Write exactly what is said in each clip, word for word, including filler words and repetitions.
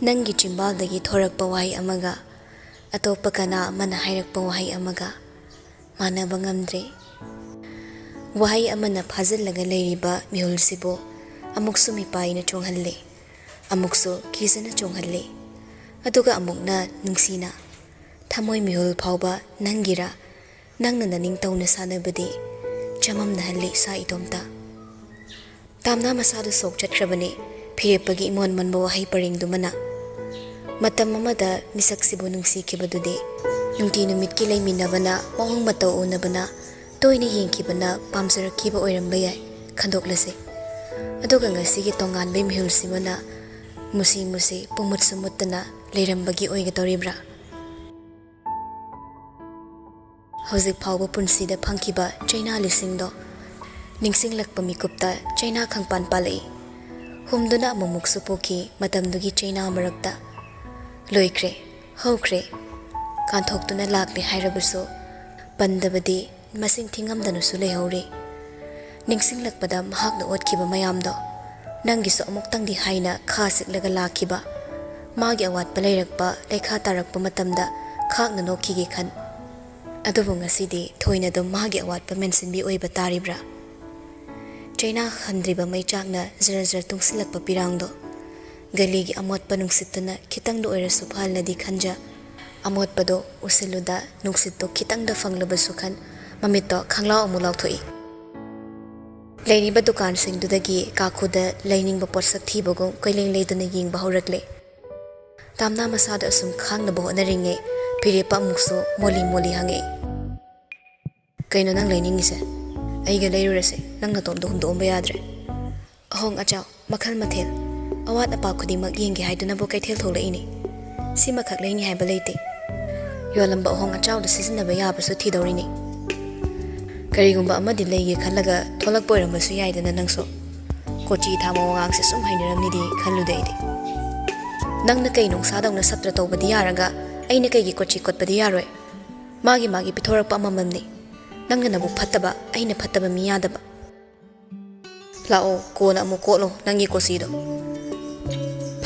ꯅꯪꯒꯤ ꯆꯤꯝꯕꯥꯜꯗꯒꯤ ꯊꯣꯔꯛꯄ ꯋꯥꯍꯩ ꯑꯃꯒ ꯑꯇꯣꯞꯄ ꯀꯅꯥ ꯑꯃꯅ ꯍꯥꯏꯔꯛꯄ ꯋꯥꯍꯩ ꯑꯃꯒ ꯃꯥꯟꯅꯕ ꯉꯝꯗ꯭ꯔꯦ꯫ ꯋꯥꯍꯩ ꯑꯃꯅ ꯐꯥꯖꯤꯜꯂꯒ ꯂꯩꯔꯤꯕ ꯃꯤꯍꯨꯜꯁꯤꯕꯨ ꯑꯃꯨꯛꯁꯨ ꯃꯤꯄꯥꯏꯅ ꯆꯣꯡꯍꯜꯂꯦ, ꯑꯃꯨꯛꯁꯨ ꯀꯤꯖꯅ ꯆꯣꯡꯍꯜꯂꯦ, ꯑꯗꯨꯒ ꯑꯃꯨꯛꯅ ꯅꯨꯡꯁꯤꯅ꯫ ꯊꯃꯣꯏ ꯃꯤꯍꯨꯜ ꯐꯥꯎꯕ ꯅꯪꯒꯤꯔꯥ? ꯅꯪꯅ ꯅꯅꯤꯡ ꯇꯧꯅ ꯁꯥꯟꯅꯕꯗꯤ ꯆꯃꯝꯅꯍꯜꯂꯤ ꯏꯁꯥ ꯏꯇꯣꯝꯇ꯫ ꯇꯥꯝꯅꯥ ꯃꯁꯥꯗꯨ ꯁꯣꯛ ꯆꯠꯈ꯭ꯔꯕꯅꯤ ꯐꯤꯔꯦꯞꯄꯒꯤ ꯏꯃꯣꯟ ꯃꯟꯕ ꯋꯥꯍꯩ ꯄꯔꯦꯡꯗꯨꯃꯅ꯫ ꯃꯇꯝ ꯑꯃꯗ ꯃꯤꯁꯛꯁꯤꯕꯨ ꯅꯨꯡꯁꯤꯈꯤꯕꯗꯨꯗꯤ ꯅꯨꯡꯇꯤ ꯅꯨꯃꯤꯠꯀꯤ ꯂꯩꯃꯤꯟꯅꯕꯅ, ꯃꯑꯣꯡ ꯃꯇꯧ ꯎꯅꯕꯅ, ꯇꯣꯏꯅ ꯌꯦꯡꯈꯤꯕꯅ ꯄꯥꯝꯖꯔꯛꯈꯤꯕ ꯑꯣꯏꯔꯝꯕ ꯌꯥꯏ, ꯈꯟꯗꯣꯛꯂꯁꯤ꯫ ꯑꯗꯨꯒ ꯉꯁꯤꯒꯤ ꯇꯣꯉꯥꯟꯕ ꯃꯤꯍꯨꯜꯁꯤꯃꯅ ꯃꯨꯁꯤ ꯃꯨꯁꯤ ꯄꯨꯡꯃꯨꯠꯁꯨ ꯃꯨꯠꯇꯅ ꯂꯩꯔꯝꯕꯒꯤ ꯑꯣꯏꯒꯗꯧꯔꯤꯕ꯭ꯔꯥ? ꯍꯧꯖꯤꯛ ꯐꯥꯎꯕ ꯄꯨꯟꯁꯤꯗ ꯐꯪꯈꯤꯕ ꯆꯩꯅꯥ ꯂꯤꯁꯤꯡꯗꯣ ꯅꯤꯡꯁꯤꯡꯂꯛꯄ ꯃꯤꯀꯨꯞꯇ ꯆꯩꯅꯥ ꯈꯪꯄꯥꯟ ꯄꯥꯜꯂꯛꯏ꯫ ꯍꯨꯝꯗꯨꯅ ꯑꯃꯨꯛꯃꯨꯛꯁꯨ ꯄꯣꯛꯈꯤ ꯃꯇꯝꯗꯨꯒꯤ ꯆꯩꯅꯥ ꯃꯔꯛꯇ꯫ ꯂꯣꯏꯈ꯭ꯔꯦ, ꯍꯧꯈ꯭ꯔꯦ, ꯀꯥꯟꯊꯣꯛꯇꯨꯅ ꯂꯥꯛꯂꯦ ꯍꯥꯏꯔꯕꯁꯨ ꯄꯟꯗꯕꯗꯤ ꯃꯁꯤꯡ ꯊꯤꯉꯝꯗꯅꯁꯨ ꯂꯩꯍꯧꯔꯤ꯫ ꯅꯤꯡꯁꯤꯡꯂꯛꯄꯗ ꯃꯍꯥꯛꯅ ꯑꯣꯠꯈꯤꯕ ꯃꯌꯥꯝꯗꯣ ꯅꯪꯒꯤꯁꯨ ꯑꯃꯨꯛꯇꯪꯗꯤ ꯍꯥꯏꯅ ꯈꯥ ꯁꯤꯛꯂꯒ ꯂꯥꯛꯈꯤꯕ꯫ ꯃꯥꯒꯤ ꯑꯋꯥꯠꯄ ꯂꯩꯔꯛꯄ ꯂꯩꯈꯥ ꯇꯥꯔꯛꯄ ꯃꯇꯝꯗ ꯈꯥꯛꯅ ꯅꯣꯛꯈꯤꯒꯦ ꯈꯟ꯫ ꯑꯗꯨꯕꯨ ꯉꯁꯤꯗꯤ ꯊꯣꯏꯅ ꯑꯗꯨꯝ ꯃꯥꯒꯤ ꯑꯋꯥꯠꯄ ꯃꯦꯟꯁꯤꯟꯕꯤ ꯑꯣꯏꯕ ꯇꯥꯔꯤꯕ꯭ꯔꯥ? ꯆꯩꯅꯥ ꯍꯟꯗ꯭ꯔꯤꯕ ꯃꯩꯆꯥꯛꯅ ꯖꯔ ꯖꯔ ꯇꯨꯡꯁꯤꯜꯂꯛꯄ ꯄꯤꯔꯥꯡꯗꯣ ꯒꯂꯤꯒꯤ ꯑꯃꯣꯠꯄ ꯅꯨꯡꯁꯤꯠꯇꯨꯅ ꯈꯤꯇꯪꯗ ꯑꯣꯏꯔꯁꯨ ꯐꯍꯜꯂꯗꯤ ꯈꯟꯖ꯫ ꯑꯃꯣꯠꯄꯗꯣ ꯎꯁꯤꯜꯂꯨꯗ ꯅꯨꯡꯁꯤꯠꯇꯣ ꯈꯤꯇꯪꯗ ꯐꯪꯂꯕꯁꯨ ꯈꯟ ꯃꯃꯤꯠꯇꯣ ꯈꯪꯂꯥꯎ ꯑꯃꯨꯛ ꯂꯥꯎꯊꯣꯛꯏ꯫ ꯂꯩꯔꯤꯕ ꯗꯨꯀꯥꯟꯁꯤꯡꯗꯨꯗꯒꯤ ꯀꯥꯈꯨꯗ ꯂꯩꯅꯤꯡꯕ ꯄꯣꯠꯁꯛ ꯊꯤꯕꯒꯨꯝ ꯀꯣꯏꯂꯦꯡ ꯂꯩꯗꯨꯅ ꯌꯦꯡꯕ ꯍꯧꯔꯛꯂꯦ꯫ ꯇꯥꯝꯅꯥ ꯃꯁꯥꯗ ꯑꯁꯨꯝ ꯈꯥꯡꯅꯕ ꯍꯣꯠꯅꯔꯤꯉꯩ ꯐꯤꯔꯦꯞꯄ ꯑꯃꯨꯛꯁꯨ ꯃꯣꯜꯂꯤ ꯃꯣꯜꯂꯤ ꯍꯪꯉꯛꯏ꯫ "ꯀꯩꯅꯣ ꯅꯪ ꯂꯩꯅꯤꯡꯉꯤꯁꯦ? ꯑꯩꯒ ꯂꯩꯔꯨꯔꯁꯦ, ꯅꯪ ꯅꯇꯣꯝꯗ ꯍꯨꯟꯗꯣꯛꯑꯝꯕ ꯌꯥꯗ꯭ꯔꯦ꯫ ꯑꯍꯣꯡ ꯑꯆꯥꯎ, ꯃꯈꯜ ꯃꯊꯦꯜ, ꯑꯋꯥꯠ ꯑꯄꯥ ꯈꯨꯗꯤꯡꯃꯛ ꯌꯦꯡꯒꯦ ꯍꯥꯏꯗꯨꯅꯕꯨ ꯀꯩꯊꯦꯜ ꯊꯣꯛꯂꯛꯏꯅꯤ꯫ ꯁꯤꯃꯈꯛ ꯂꯩꯅꯤ ꯍꯥꯏꯕ ꯂꯩꯇꯦ꯫ ꯌꯣꯜꯂꯝꯕ ꯑꯍꯣꯡ ꯑꯆꯥꯎꯗ ꯁꯤꯖꯤꯟꯅꯕ ꯌꯥꯕꯁꯨ ꯊꯤꯗꯧꯔꯤꯅꯤ꯫ ꯀꯔꯤꯒꯨꯝꯕ ꯑꯃꯗꯤ ꯂꯩꯒꯦ ꯈꯜꯂꯒ ꯊꯣꯛꯂꯛꯄ ꯑꯣꯏꯔꯝꯕꯁꯨ ꯌꯥꯏꯗꯅ ꯅꯪꯁꯨ꯫ ꯀꯣꯆꯤ ꯊꯥꯡꯕ ꯋꯥꯉꯥꯡꯁꯦ ꯁꯨꯝ ꯍꯩꯅꯔꯝꯅꯤꯗꯤ ꯈꯜꯂꯨꯗꯦ ꯑꯩꯗꯤ꯫ ꯅꯪꯅ ꯀꯩ ꯅꯨꯡꯁꯥꯗꯧꯅ ꯁꯞꯇ꯭ꯔ ꯇꯧꯕꯗꯤ ꯌꯥꯔꯒ ꯑꯩꯅ ꯀꯩꯒꯤ ꯀꯣꯆꯤ ꯀꯣꯠꯄꯗꯤ ꯌꯥꯔꯣꯏ? ꯃꯥꯒꯤ ꯃꯥꯒꯤ ꯄꯤꯊꯣꯔꯛꯄ ꯑꯃꯃꯝꯅꯤ꯫ ꯅꯪꯅ ꯅꯕꯨꯛ ꯐꯠꯇꯕ, ꯑꯩꯅ ꯐꯠꯇꯕ ꯃꯤ ꯌꯥꯗꯕ꯫ ꯂꯥꯛꯑꯣ, ꯀꯣꯟꯅ ꯑꯃꯨꯛ ꯀꯣꯠꯂꯣ ꯅꯪꯒꯤ ꯀꯣꯆꯤꯗꯣ꯫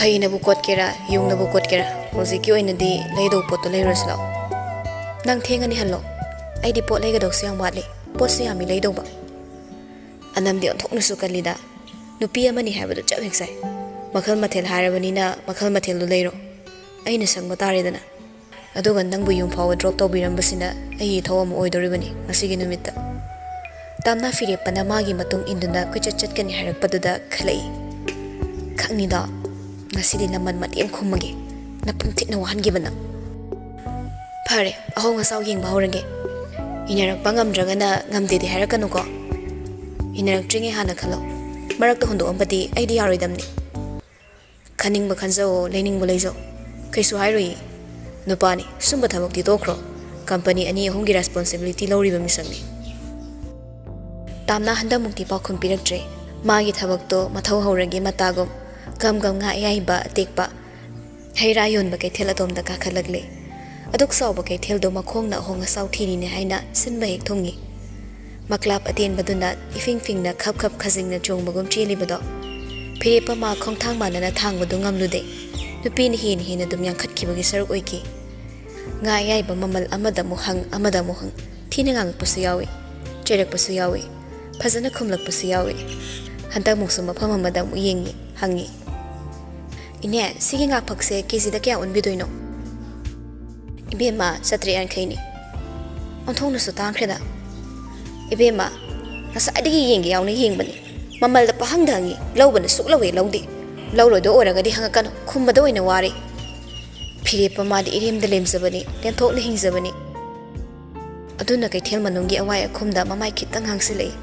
ꯐꯩꯅꯕꯨ ꯀꯣꯠꯀꯦꯔꯥ, ꯌꯨꯡꯅꯕꯨ ꯀꯣꯠꯀꯦꯔꯥ, ꯍꯧꯖꯤꯛꯀꯤ ꯑꯣꯏꯅꯗꯤ ꯂꯩꯗꯧꯕ ꯄꯣꯠꯇꯣ ꯂꯩꯔꯨꯔꯁꯤ ꯂꯥꯛꯑꯣ꯫ ꯅꯪ ꯊꯦꯡꯉꯅꯤ, ꯍꯜꯂꯣ꯫ ꯑꯩꯗꯤ ꯄꯣꯠ ꯂꯩꯒꯗꯧꯁꯨ ꯌꯥꯝ ꯋꯥꯠꯂꯤ, ꯄꯣꯠꯁꯨ ꯌꯥꯝꯃꯤ ꯂꯩꯗꯧꯕ꯫ ꯑꯅꯝꯗꯤ ꯑꯣꯟꯊꯣꯛꯅꯁꯨ ꯀꯜꯂꯤꯗ꯫ ꯅꯨꯄꯤ ꯑꯃꯅꯤ ꯍꯥꯏꯕꯗꯨ ꯆꯞ ꯍꯦꯛ ꯆꯥꯏ꯫ ꯃꯈꯜ ꯃꯊꯦꯜ ꯍꯥꯏꯔꯕꯅꯤꯅ ꯃꯈꯜ ꯃꯊꯦꯜꯗꯨ ꯂꯩꯔꯣ꯫ ꯑꯩꯅ ꯁꯪꯕ ꯇꯥꯔꯦꯗꯅ꯫ ꯑꯗꯨꯒ ꯅꯪꯕꯨ ꯌꯨꯝ ꯐꯥꯎꯕ ꯗ꯭ꯔꯣꯞ ꯇꯧꯕꯤꯔꯝꯕꯁꯤꯅ ꯑꯩꯒꯤ ꯏꯊꯧ ꯑꯃ ꯑꯣꯏꯗꯧꯔꯤꯕꯅꯤ ꯉꯁꯤꯒꯤ ꯅꯨꯃꯤꯠꯇ꯫ ꯇꯥꯝꯅꯥ ꯐꯤꯔꯦꯞꯄꯅ ꯃꯥꯒꯤ ꯃꯇꯨꯡ ꯏꯟꯗꯨꯅ ꯀꯣꯏꯆꯠ ꯆꯠꯀꯅꯤ ꯍꯥꯏꯔꯛꯄꯗꯨꯗ ꯈꯜꯂꯛꯏ꯫ ꯈꯪꯅꯤꯗꯣ, ꯉꯁꯤꯗꯤ ꯅꯃꯟ ꯃꯇꯦꯝ ꯈꯨꯝꯃꯒꯦ꯫ ꯅꯄꯨꯡ ꯊꯤꯠꯅ ꯋꯥꯍꯟꯈꯤꯕ ꯅꯪ꯫ ꯐꯔꯦ, ꯑꯍꯣꯡ ꯑꯆꯥꯎ ꯌꯦꯡꯕ ꯍꯧꯔꯒꯦ꯫ ꯏꯟꯅꯔꯛꯄ ꯉꯝꯗ꯭ꯔꯒꯅ ꯉꯝꯗꯦꯗꯤ ꯍꯥꯏꯔꯛꯀꯅꯨꯀꯣ꯫ ꯏꯟꯅꯔꯛꯇ꯭ꯔꯤꯉꯩ ꯍꯥꯟꯅ ꯈꯜꯂꯣ꯫ ꯃꯔꯛꯇ ꯍꯨꯟꯗꯣꯛꯑꯝꯕꯗꯤ ꯑꯩꯗꯤ ꯌꯥꯔꯣꯏꯗꯝꯅꯤ꯫ ꯈꯟꯅꯤꯡꯕ ꯈꯟꯖꯧꯑꯣ, ꯂꯩꯅꯤꯡꯕ ꯂꯩꯖꯧ꯫ ꯀꯩꯁꯨ ꯍꯥꯏꯔꯣꯏꯌꯦ꯫ ꯅꯨꯄꯥꯅꯤ, ꯁꯨꯝꯕ ꯊꯕꯛꯇꯤ ꯇꯣꯛꯈ꯭ꯔꯣ꯫ ꯀꯝꯄꯅꯤ ꯑꯅꯤ ꯑꯍꯨꯝꯒꯤ ꯔꯦꯁꯄꯣꯟꯁꯤꯕꯤꯂꯤꯇꯤ ꯂꯧꯔꯤꯕ ꯃꯤꯁꯛꯅꯤ꯫ ꯇꯥꯝꯅꯥ ꯍꯟꯗꯛꯃꯨꯛꯇꯤ ꯄꯥꯎꯈꯨꯝ ꯄꯤꯔꯛꯇ꯭ꯔꯦ꯫ ꯃꯥꯒꯤ ꯊꯕꯛꯇꯣ ꯃꯊꯧ ꯍꯧꯔꯒꯦ ꯃꯇꯥꯒꯨꯝ ꯒꯝ ꯒꯝ ꯉꯥ ꯑꯌꯥꯏꯕ ꯑꯇꯦꯛꯄ ꯍꯩ ꯔꯥ ꯌꯣꯟꯕ ꯀꯩꯊꯦꯜ ꯑꯗꯣꯝꯗ ꯀꯥꯈꯠꯂꯛꯂꯦ꯫ ꯑꯗꯨꯛ ꯆꯥꯎꯕ ꯀꯩꯊꯦꯜꯗꯣ ꯃꯈꯣꯡꯅ ꯑꯍꯣꯡ ꯑꯆꯥꯎ ꯊꯤꯔꯤꯅꯦ ꯍꯥꯏꯅ ꯁꯤꯟꯕ ꯍꯦꯛ ꯊꯨꯡꯉꯤ꯫ ꯃꯀ꯭ꯂꯥꯞ ꯑꯇꯦꯟꯕꯗꯨꯅ ꯏꯐꯤꯡ ꯐꯤꯡꯅ ꯈꯞ ꯈꯞ ꯈꯖꯤꯡꯅ ꯆꯣꯡꯕꯒꯨꯝ ꯆꯦꯜꯂꯤꯕꯗꯣ ꯐꯤꯔꯦꯞꯄ ꯃꯥ ꯈꯣꯡꯊꯥꯡ ꯃꯥꯟꯅꯅ ꯊꯥꯡꯕꯗꯨ ꯉꯝꯂꯨꯗꯦ꯫ ꯅꯨꯄꯤꯅ ꯍꯦꯟꯅ ꯍꯦꯟꯅ ꯑꯗꯨꯝ ꯌꯥꯡꯈꯠꯈꯤꯕꯒꯤ ꯁꯔꯨꯛ ꯑꯣꯏꯈꯤ꯫ ꯉꯥ ꯑꯌꯥꯏꯕ ꯃꯃꯜ ꯑꯃꯗ ꯑꯃꯨꯛ ꯍꯪ, ꯑꯃꯗ ꯑꯃꯨꯛ ꯍꯪ꯫ ꯊꯤꯅ ꯉꯥꯡꯉꯛꯄꯁꯨ ꯌꯥꯎꯏ, ꯆꯩꯔꯛꯄꯁꯨ ꯌꯥꯎꯏ, ꯐꯖꯅ ꯈꯨꯝꯂꯛꯄꯁꯨ ꯌꯥꯎꯏ꯫ ꯍꯟꯗꯛꯃꯨꯛꯁꯨ ꯃꯐꯝ ꯑꯃꯗ ꯑꯃꯨꯛ ꯌꯦꯡꯉꯤ, ꯍꯪꯉꯤ꯫ "ꯏꯅꯦ, ꯁꯤꯒꯤ ꯉꯥ ꯐꯛꯁꯦ ꯀꯦꯖꯤꯗ ꯀꯌꯥ ꯑꯣꯟꯕꯤꯗꯣꯏꯅꯣ?" "ꯏꯕꯦꯝꯃ, ꯆꯥꯇ꯭ꯔꯦꯠ ꯌꯥꯡꯈꯩꯅꯤ꯫ ꯑꯣꯟꯊꯣꯛꯅꯁꯨ ꯇꯥꯡꯈ꯭ꯔꯦꯗ꯫ ꯏꯕꯦꯝꯃ, ꯉꯁꯥꯏꯗꯒꯤ ꯌꯦꯡꯒꯦ ꯌꯥꯎꯅ ꯌꯦꯡꯕꯅꯤ꯫ ꯃꯃꯜꯗ ꯄꯍꯪꯗ ꯍꯪꯉꯤ, ꯂꯧꯕꯅ ꯁꯨꯛꯂꯧ ꯍꯦꯛ ꯂꯧꯗꯦ꯫ ꯂꯧꯔꯣꯏꯗꯧ ꯑꯣꯏꯔꯒꯗꯤ ꯍꯪꯉꯛꯀꯅꯨ, ꯈꯨꯝꯕꯗ ꯑꯣꯏꯅ ꯋꯥꯔꯦ꯫ ꯐꯤꯔꯦꯞꯄ ꯃꯥꯗꯤ ꯏꯔꯦꯝꯗ ꯂꯦꯝꯖꯕꯅꯤ, ꯂꯦꯝꯊꯣꯛꯅ ꯍꯤꯡꯖꯕꯅꯤ꯫" ꯑꯗꯨꯅ ꯀꯩꯊꯦꯜ ꯃꯅꯨꯡꯒꯤ ꯑꯋꯥꯏ ꯑꯈꯨꯝꯗ ꯃꯃꯥꯏ ꯈꯤꯇꯪ ꯍꯥꯡꯁꯤꯜꯂꯛꯏ꯫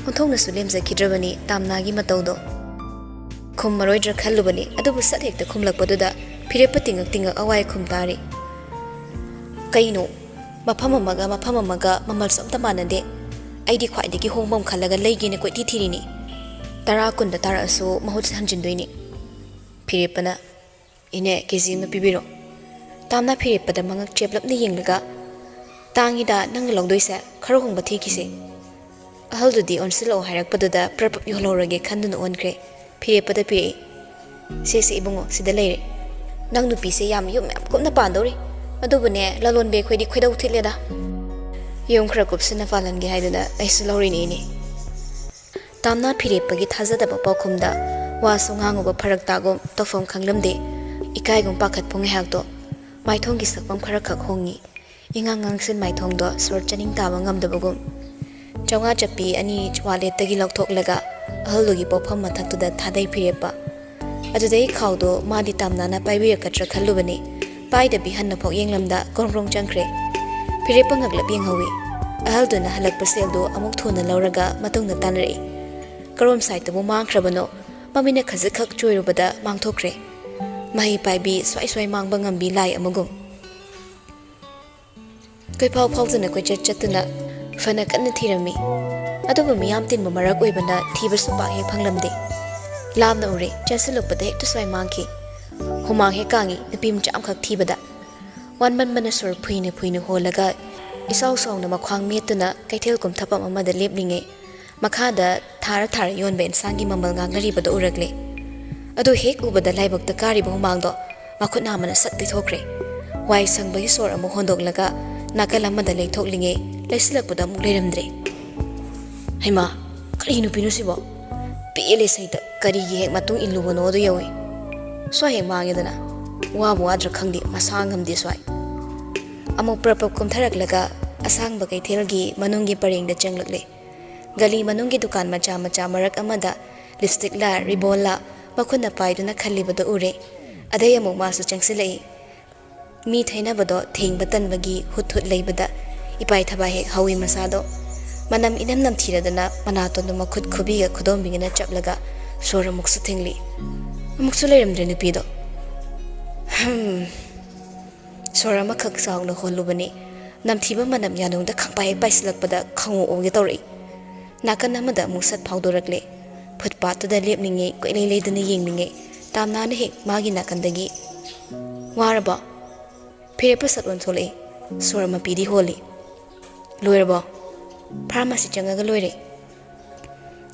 ꯑꯣꯟꯊꯣꯛꯅꯁꯨ ꯂꯦꯝꯖꯈꯤꯗ꯭ꯔꯕꯅꯤ ꯇꯥꯝꯅꯥꯒꯤ ꯃꯇꯧꯗꯣ꯫ ꯈꯨꯝꯃꯔꯣꯏꯗ꯭ꯔꯥ ꯈꯜꯂꯨꯕꯅꯤ, ꯑꯗꯨꯕꯨ ꯁꯠ ꯍꯦꯛꯇ ꯈꯨꯝꯂꯛꯄꯗꯨꯗ ꯐꯤꯔꯦꯞꯄ ꯇꯤꯡꯉꯛ ꯇꯤꯡꯉꯛ ꯑꯋꯥꯏ ꯈꯨꯝ ꯇꯥꯔꯤ꯫ "ꯀꯩꯅꯣ? ꯃꯐꯝ ꯑꯃꯒ ꯃꯐꯝ ꯑꯃꯒ ꯃꯃꯜꯁꯨ ꯑꯝꯇ ꯃꯥꯟꯅꯗꯦ꯫ ꯑꯩꯗꯤ ꯈ꯭ꯋꯥꯏꯗꯒꯤ ꯍꯣꯡꯕ ꯑꯃ ꯈꯜꯂꯒ ꯂꯩꯒꯦꯅ ꯀꯣꯏꯊꯤ ꯊꯤꯔꯤꯅꯤ꯫ ꯇꯔꯥ ꯀꯨꯟꯗ ꯇꯥꯔꯛꯑꯁꯨ ꯃꯍꯨꯠ ꯍꯟꯖꯤꯟꯗꯣꯏꯅꯤ꯫" ꯐꯤꯔꯦꯞꯄꯅ, "ꯏꯅꯦ, ꯀꯦꯖꯤ ꯑꯃ ꯄꯤꯕꯤꯔꯣ꯫" ꯇꯥꯝꯅꯥ ꯐꯤꯔꯦꯞꯄꯗ ꯃꯉꯛ ꯆꯦꯞꯂꯞꯅ ꯌꯦꯡꯂꯒ, "ꯇꯥꯡꯉꯤꯗ ꯅꯪꯅ ꯂꯧꯗꯣꯏꯁꯦ, ꯈꯔ ꯍꯣꯡꯕ ꯊꯤꯈꯤꯁꯦ꯫" ꯑꯍꯜꯗꯨꯗꯤ ꯑꯣꯟꯁꯤꯜꯂꯛꯑꯣ ꯍꯥꯏꯔꯛꯄꯗꯨꯗ ꯄ꯭ꯔꯞ ꯄ꯭ꯔꯞ ꯌꯣꯜꯍꯧꯔꯒꯦ ꯈꯟꯗꯨꯅ ꯑꯣꯟꯈ꯭ꯔꯦ꯫ ꯐꯤꯔꯦꯞꯄꯗ ꯄꯤꯔꯛꯏ꯫ "ꯁꯦ, ꯁꯦ, ꯏꯕꯨꯡꯉꯣ, ꯁꯤꯗ ꯂꯩꯔꯦ꯫ ꯅꯪ ꯅꯨꯄꯤꯁꯦ ꯌꯥꯝ ꯌꯨꯝ ꯌꯥꯝ ꯀꯨꯞꯅ ꯄꯥꯟꯗꯧꯔꯤ꯫ ꯑꯗꯨꯕꯨꯅꯦ, ꯂꯂꯣꯟꯕꯤ ꯑꯩꯈꯣꯏꯗꯤ ꯈꯣꯏꯗꯧ ꯊꯤꯠꯂꯦꯗ꯫ ꯌꯨꯝ ꯈꯔ ꯀꯨꯞꯁꯤꯟꯅ ꯄꯥꯜꯍꯟꯒꯦ ꯍꯥꯏꯗꯅ ꯑꯩꯁꯨ ꯂꯧꯔꯤꯅꯦ, ꯏꯅꯦ꯫" ꯇꯥꯝꯅꯥ ꯐꯤꯔꯦꯞꯄꯒꯤ ꯊꯥꯖꯗꯕ ꯄꯥꯎꯈꯨꯝꯗ ꯋꯥꯁꯨ ꯉꯥꯡꯉꯨꯕ ꯐꯔꯛ ꯇꯥꯒꯨꯝ, ꯇꯧꯐꯝ ꯈꯪꯂꯝꯗꯦ꯫ ꯏꯀꯥꯏꯒꯨꯝ ꯄꯥꯈꯠꯄ ꯉꯥꯏꯍꯥꯛꯇꯣ ꯃꯥꯏꯊꯣꯡꯒꯤ ꯁꯛꯐꯝ ꯈꯔ ꯈꯛ ꯍꯣꯡꯉꯤ꯫ ꯏꯉꯥꯡ ꯉꯥꯡꯁꯤꯟ ꯃꯥꯏꯊꯣꯡꯗꯣ ꯁꯣꯔ ꯆꯥꯅꯤꯡ ꯇꯥꯕ ꯉꯝꯗꯕꯒꯨꯝ꯫ ꯆꯥꯝꯃꯉꯥ ꯆꯞꯄꯤ ꯑꯅꯤ ꯋꯥꯂꯦꯠꯇꯒꯤ ꯂꯧꯊꯣꯛꯂꯒ ꯑꯍꯜꯗꯨꯒꯤ ꯄꯣꯠꯐꯝ ꯃꯊꯛꯇꯨꯗ ꯊꯥꯗꯩ ꯐꯤꯔꯦꯞꯄ꯫ ꯑꯗꯨꯗꯩ ꯈꯥꯎꯗꯣ ꯃꯥꯗꯤ ꯇꯥꯝꯅꯥꯅ ꯄꯥꯏꯕꯤꯔꯛꯀꯗ꯭ꯔꯥ ꯈꯜꯂꯨꯕꯅꯤ꯫ ꯄꯥꯏꯗꯕꯤ ꯍꯟꯅ ꯐꯥꯎ ꯌꯦꯡꯂꯝꯗ ꯀ꯭ꯔꯣꯡ ꯀ꯭ꯔꯣꯡ ꯆꯪꯈ꯭ꯔꯦ꯫ ꯐꯤꯔꯦꯞꯄ ꯉꯛꯂꯞ ꯌꯦꯡꯍꯧꯏ꯫ ꯑꯍꯜꯗꯨꯅ ꯍꯜꯂꯛꯄ ꯁꯦꯜꯗꯨ ꯑꯃꯨꯛ ꯊꯨꯅ ꯂꯧꯔꯒ ꯃꯇꯨꯡꯗ ꯇꯥꯟꯅꯔꯛꯏ꯫ ꯀꯔꯣꯝ ꯁꯥꯏꯠꯇꯕꯨ ꯃꯥꯡꯈ꯭ꯔꯕꯅꯣ? ꯃꯃꯤꯠꯅ ꯈꯖꯤꯛꯈꯛ ꯆꯣꯏꯔꯨꯕꯗ ꯃꯥꯡꯊꯣꯛꯈ꯭ꯔꯦ꯫ ꯃꯍꯩ ꯄꯥꯏꯕꯤ ꯁ꯭ꯋꯥꯏ ꯁ꯭ꯋꯥꯏ ꯃꯥꯡꯕ ꯉꯝꯕꯤ ꯂꯥꯏ ꯑꯃꯒꯨꯝ꯫ ꯀꯣꯏꯐꯥꯎ ꯐꯥꯎꯗꯨꯅ ꯀꯣꯏꯆꯠ ꯆꯠꯇꯨꯅ ꯐꯅ ꯀꯟꯅ ꯊꯤꯔꯝꯃꯤ꯫ ꯑꯗꯨꯕꯨ ꯃꯤꯌꯥꯝ ꯇꯤꯟꯕ ꯃꯔꯛ ꯑꯣꯏꯕꯅ ꯊꯤꯕꯁꯨ ꯄꯥꯛ ꯍꯦꯛ ꯐꯪꯂꯝꯗꯦ꯫ ꯂꯥꯞꯅ ꯎꯔꯦ, ꯆꯦꯟꯁꯤꯜꯂꯛꯄꯗ ꯍꯦꯛꯇ ꯁ꯭ꯋꯥꯏ ꯃꯥꯡꯈꯤ꯫ ꯍꯨꯃꯥꯡ ꯍꯦꯛ ꯀꯥꯡꯉꯤ ꯅꯨꯄꯤ ꯃꯆꯥ ꯑꯃꯈꯛ ꯊꯤꯕꯗ꯫ ꯋꯥꯟꯃꯟꯕꯅ ꯁꯣꯔ ꯐꯨꯏꯅ ꯐꯨꯏꯅ ꯍꯣꯜꯂꯒ ꯏꯁꯥꯎ ꯁꯥꯎꯅ ꯃꯈ꯭ꯋꯥꯡ ꯃꯦꯠꯇꯨꯅ ꯀꯩꯊꯦꯜ ꯀꯨꯝꯊꯐꯝ ꯑꯃꯗ ꯂꯦꯞꯂꯤꯉꯩ, ꯃꯈꯥꯗ ꯊꯥꯔ ꯊꯥꯔ ꯌꯣꯟꯕ ꯏꯟꯁꯥꯡꯒꯤ ꯃꯃꯜ ꯉꯥꯡꯅꯔꯤꯕꯗꯨ ꯎꯔꯛꯂꯦ꯫ ꯑꯗꯨ ꯍꯦꯛ ꯎꯕꯗ ꯂꯥꯏꯕꯛꯇ ꯀꯥꯔꯤꯕ ꯍꯨꯃꯥꯡꯗꯣ ꯃꯈꯨꯠ ꯅꯥꯝꯃꯅ ꯁꯠ ꯇꯩꯊꯣꯛꯈ꯭ꯔꯦ꯫ ꯋꯥꯏ ꯁꯪꯕꯒꯤ ꯁꯣꯔ ꯑꯃꯨꯛ ꯍꯣꯟꯗꯣꯛꯂꯒ ꯅꯥꯀꯜ ꯑꯃꯗ ꯂꯦꯡꯊꯣꯛꯂꯤꯉꯩ ꯂꯩꯁꯤꯜꯂꯛꯄꯗ ꯑꯃꯨꯛ ꯂꯩꯔꯝꯗ꯭ꯔꯦ꯫ "ꯍꯩꯃꯥ, ꯀꯔꯤ ꯅꯨꯄꯤꯅꯣ ꯁꯤꯕꯣ? ꯄꯦꯜꯂꯦ ꯁꯩꯇ, ꯀꯔꯤꯒꯤ ꯍꯦꯛ ꯃꯇꯨꯡ ꯏꯜꯂꯨꯕꯅꯣ ꯑꯗꯨ ꯌꯧꯏ꯫ ꯁ꯭ꯋꯥꯏ ꯍꯦꯛ ꯃꯥꯡꯉꯦꯗꯅ꯫ ꯋꯥꯕꯨ ꯋꯥꯗ꯭ꯔꯥ ꯈꯪꯗꯦ, ꯃꯁꯥ ꯉꯝꯗꯦ ꯁ꯭ꯋꯥꯏ꯫" ꯑꯃꯨꯛ ꯄ꯭ꯔꯞ ꯄ꯭ꯔꯞ ꯀꯨꯝꯊꯔꯛꯂꯒ ꯑꯁꯥꯡꯕ ꯀꯩꯊꯦꯜꯒꯤ ꯃꯅꯨꯡꯒꯤ ꯄꯔꯦꯡꯗ ꯆꯪꯂꯛꯂꯦ꯫ ꯒꯂꯤ ꯃꯅꯨꯡꯒꯤ ꯗꯨꯀꯥꯟ ꯃꯆꯥ ꯃꯆꯥ ꯃꯔꯛ ꯑꯃꯗ ꯂꯤꯞꯁꯇꯤꯛꯂꯥ ꯔꯤꯕꯣꯟꯂꯥ ꯃꯈꯨꯠꯅ ꯄꯥꯏꯗꯨꯅ ꯈꯜꯂꯤꯕꯗꯨ ꯎꯔꯦ꯫ ꯑꯗꯩ ꯑꯃꯨꯛ ꯃꯥꯁꯨ ꯆꯪꯁꯤꯜꯂꯛꯏ꯫ ꯃꯤ ꯊꯩꯅꯕꯗꯣ ꯊꯦꯡꯕ ꯇꯟꯕꯒꯤ ꯍꯨꯠ ꯍꯨꯠ ꯂꯩꯕꯗ ꯏꯄꯥꯏ ꯊꯕꯥꯏ ꯍꯦꯛ ꯍꯧꯏ ꯃꯁꯥꯗꯣ꯫ ꯃꯅꯝ ꯏꯅꯝ ꯅꯝꯊꯤꯔꯗꯅ ꯃꯅꯥꯇꯣꯟꯗꯨ ꯃꯈꯨꯠ ꯈꯨꯕꯤꯒ ꯈꯨꯗꯣꯝꯕꯤꯒꯅ ꯆꯞꯂꯒ ꯁꯣꯔ ꯑꯃꯨꯛꯁꯨ ꯊꯤꯡꯂꯤ꯫ ꯑꯃꯨꯛꯁꯨ ꯂꯩꯔꯝꯗ꯭ꯔꯦ ꯅꯨꯄꯤꯗꯣ꯫ ꯍꯝ꯫ ꯁꯣꯔ ꯑꯃꯈꯛ ꯆꯥꯎꯅ ꯍꯣꯜꯂꯨꯕꯅꯤ꯫ ꯅꯝꯊꯤꯕ ꯃꯅꯝ ꯌꯥꯅꯨꯡꯗ ꯈꯪꯄꯥꯏ ꯍꯦꯛ ꯄꯥꯏꯁꯤꯜꯂꯛꯄꯗ ꯈꯪꯑꯣ ꯑꯣꯒꯦ ꯇꯧꯔꯛꯏ꯫ ꯅꯥꯀꯟ ꯑꯃꯗ ꯑꯃꯨꯛ ꯁꯠ ꯐꯥꯎꯗꯣꯔꯛꯂꯦ꯫ ꯐꯨꯠꯄꯥꯠꯇꯨꯗ ꯂꯦꯞꯂꯤꯉꯩ ꯀꯣꯏꯂꯩ ꯂꯩꯗꯨꯅ ꯌꯦꯡꯂꯤꯉꯩ ꯇꯥꯝꯅꯥꯅ ꯍꯦꯛ ꯃꯥꯒꯤ ꯅꯥꯀꯟꯗꯒꯤ, "ꯋꯥꯔꯕꯣ?" ꯐꯤꯔꯦꯞꯄ ꯁꯠ ꯑꯣꯟꯊꯣꯛꯂꯛꯏ꯫ ꯁꯣꯔ ꯃꯄꯤꯗꯤ ꯍꯣꯜꯂꯤ꯫ "ꯂꯣꯏꯔꯕꯣ?" "ꯐꯥꯔꯃꯥꯁꯤ ꯆꯪꯉꯒ ꯂꯣꯏꯔꯦ,"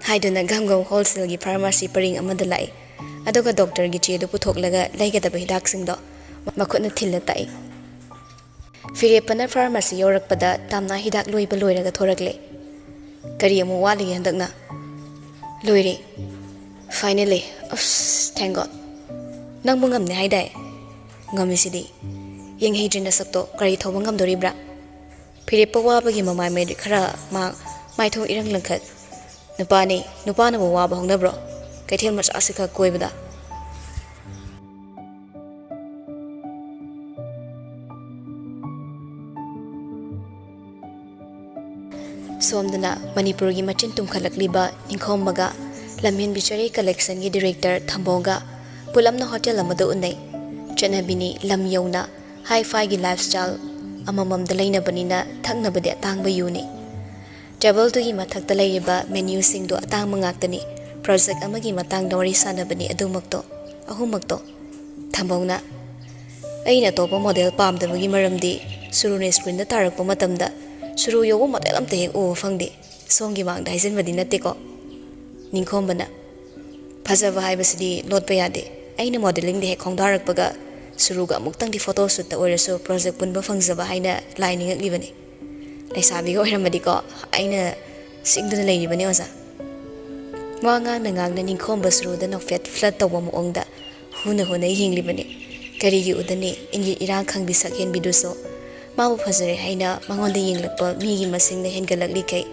ꯍꯥꯏꯗꯨꯅ ꯒꯝ ꯒꯝ ꯍꯣꯜꯁꯦꯜꯒꯤ ꯐꯥꯔꯃꯥꯁꯤ ꯄꯔꯤꯡ ꯑꯃꯗ ꯂꯥꯛꯏ꯫ ꯑꯗꯨꯒ ꯗꯣꯛꯇꯔꯒꯤ ꯆꯦꯗꯨ ꯄꯨꯊꯣꯛꯂꯒ ꯂꯩꯒꯗꯕ ꯍꯤꯗꯥꯛꯁꯤꯡꯗꯣ ꯃꯈꯨꯠꯅ ꯊꯤꯜꯂ ꯇꯥꯛꯏ꯫ ꯐꯤꯔꯦꯞꯄꯅ ꯐꯥꯔꯃꯥꯁꯤ ꯌꯧꯔꯛꯄꯗ ꯇꯥꯝꯅꯥ ꯍꯤꯗꯥꯛ ꯂꯣꯏꯕ ꯂꯣꯏꯔꯒ ꯊꯣꯔꯛꯂꯦ꯫ "ꯀꯔꯤ ꯑꯃꯨꯛ ꯋꯥꯠꯂꯤꯒꯦ ꯍꯟꯗꯛꯅ?" "ꯂꯣꯏꯔꯦ꯫ Finally꯫ ꯑꯁ, thank God꯫ ꯅꯪꯕꯨ ꯉꯝꯅꯤ ꯍꯥꯏꯗꯥꯏ?" "ꯉꯝꯃꯤꯁꯤꯗꯤ꯫ ꯌꯦꯡꯍꯩꯗ꯭ꯔꯤ ꯅꯁꯛꯇꯣ, ꯒꯥꯔꯤ ꯊꯧꯕ ꯉꯝꯗꯣꯔꯤꯕ꯭ꯔꯥ?" ꯐꯤꯔꯦꯞꯄ ꯋꯥꯕꯒꯤ ꯃꯃꯥꯏ ꯃꯩ ꯈꯔ ꯃꯥ-, ꯃꯥꯏꯊꯣꯡ ꯏꯔꯪ ꯂꯪꯈꯠ꯫ "ꯅꯨꯄꯥꯅꯤ, ꯅꯨꯄꯥꯅꯕꯨ ꯋꯥꯕ ꯍꯧꯅꯕ꯭ꯔꯣ? ꯀꯩꯊꯦꯜ ꯃꯆꯥꯁꯤꯈꯛ ꯀꯣꯏꯕꯗ?" ꯁꯣꯝꯗꯅ ꯃꯅꯤꯄꯨꯔꯒꯤ ꯃꯆꯤꯟ ꯇꯨꯝꯈꯠꯂꯛꯂꯤꯕ ꯅꯤꯡꯈꯣꯝꯕꯒ ꯂꯝꯍꯦꯟꯕꯤ ꯆꯔꯩ ꯀꯂꯦꯛꯁꯟꯒꯤ ꯗꯤꯔꯦꯛꯇꯔ ꯊꯝꯕꯧꯒ ꯄꯨꯂꯞꯅ ꯍꯣꯇꯦꯜ ꯑꯃꯗ ꯎꯅꯩ꯫ ꯆꯠꯅꯕꯤꯅꯤ, ꯂꯝ ꯌꯧꯅ ꯍꯥꯏ ꯐꯥꯏꯒꯤ ꯂꯥꯏꯐ ꯁ꯭ꯇꯥꯏꯜ ꯑꯃꯃꯝꯗ ꯂꯩꯅꯕꯅꯤꯅ ꯊꯛꯅꯕꯗꯤ ꯑꯇꯥꯡꯕ ꯌꯨꯅꯤ꯫ ꯇꯦꯕꯜꯗꯨꯒꯤ ꯃꯊꯛꯇ ꯂꯩꯔꯤꯕ ꯃꯦꯅ꯭ꯌꯨꯁꯤꯡꯗꯨ ꯑꯇꯥꯡꯕ ꯉꯥꯛꯇꯅꯤ꯫ ꯄ꯭ꯔꯣꯖꯦꯛ ꯑꯃꯒꯤ ꯃꯇꯥꯡꯗ ꯋꯥꯔꯤ ꯁꯥꯟꯅꯕꯅꯤ ꯑꯗꯨꯃꯛꯇꯣ, ꯑꯍꯨꯝꯃꯛꯇꯣ꯫ ꯊꯝꯕꯧꯅ, "ꯑꯩꯅ ꯑꯇꯣꯞꯄ ꯃꯣꯗꯦꯜ ꯄꯥꯝꯗꯕꯒꯤ ꯃꯔꯝꯗꯤ ꯁꯨꯔꯨꯅ ꯁ꯭ꯀ꯭ꯔꯤꯟꯗ ꯇꯥꯔꯛꯄ ꯃꯇꯝꯗ ꯁꯨꯔꯨ ꯌꯧꯕ ꯃꯣꯗꯦꯜ ꯑꯝꯇ ꯍꯦꯛ ꯎꯕ ꯐꯪꯗꯦ꯫ ꯁꯣꯝꯒꯤ ꯃꯥꯡꯗ ꯍꯥꯏꯖꯤꯟꯕꯗꯤ ꯅꯠꯇꯦꯀꯣ?" ꯅꯤꯡꯈꯣꯝꯕꯅ, "ꯐꯖꯕ ꯍꯥꯏꯕꯁꯤꯗꯤ ꯂꯣꯠꯄ ꯌꯥꯗꯦ꯫ ꯑꯩꯅ ꯃꯣꯗꯦꯂꯤꯡꯗ ꯍꯦꯛ ꯈꯣꯡꯗꯥꯔꯛꯄꯒ ꯁꯨꯔꯨꯒ ꯑꯃꯨꯛꯇꯪꯗꯤ ꯐꯣꯇꯣ ꯁꯨꯠꯇ ꯑꯣꯏꯔꯁꯨ ꯄ꯭ꯔꯣꯖꯦꯛ ꯄꯨꯟꯕ ꯐꯪꯖꯕ ꯍꯥꯏꯅ ꯂꯥꯏ ꯅꯤꯡꯉꯛꯂꯤꯕꯅꯤ꯫ ꯂꯩꯁꯥꯕꯤꯒ ꯑꯣꯏꯔꯝꯃꯗꯤꯀꯣ ꯑꯩꯅ ꯁꯤꯡꯗꯨꯅ ꯂꯩꯔꯤꯕꯅꯤ ꯑꯣꯖꯥ꯫" ꯋꯥ ꯉꯥꯡꯅ ꯉꯥꯡꯅ ꯅꯤꯡꯈꯣꯝꯕ ꯁꯨꯔꯨꯗ ꯅꯣꯛꯐꯦꯠ ꯐ꯭ꯂꯠ ꯇꯧꯕ ꯃꯑꯣꯡꯗ ꯍꯨꯅ ꯍꯨꯅ ꯌꯦꯡꯂꯤꯕꯅꯤ꯫ ꯀꯔꯤꯒꯤ ꯎꯗꯅꯤ, ꯏꯪꯒꯤꯠ ꯏꯔꯥꯡ ꯈꯪꯕꯤ ꯁꯛꯍꯦꯟꯕꯤꯗꯨꯁꯨ ꯃꯥꯕꯨ ꯐꯖꯔꯦ ꯍꯥꯏꯅ ꯃꯉꯣꯟꯗ ꯌꯦꯡꯂꯛꯄ ꯃꯤꯒꯤ ꯃꯁꯤꯡꯅ ꯍꯦꯟꯒꯠꯂꯛꯂꯤꯈꯩ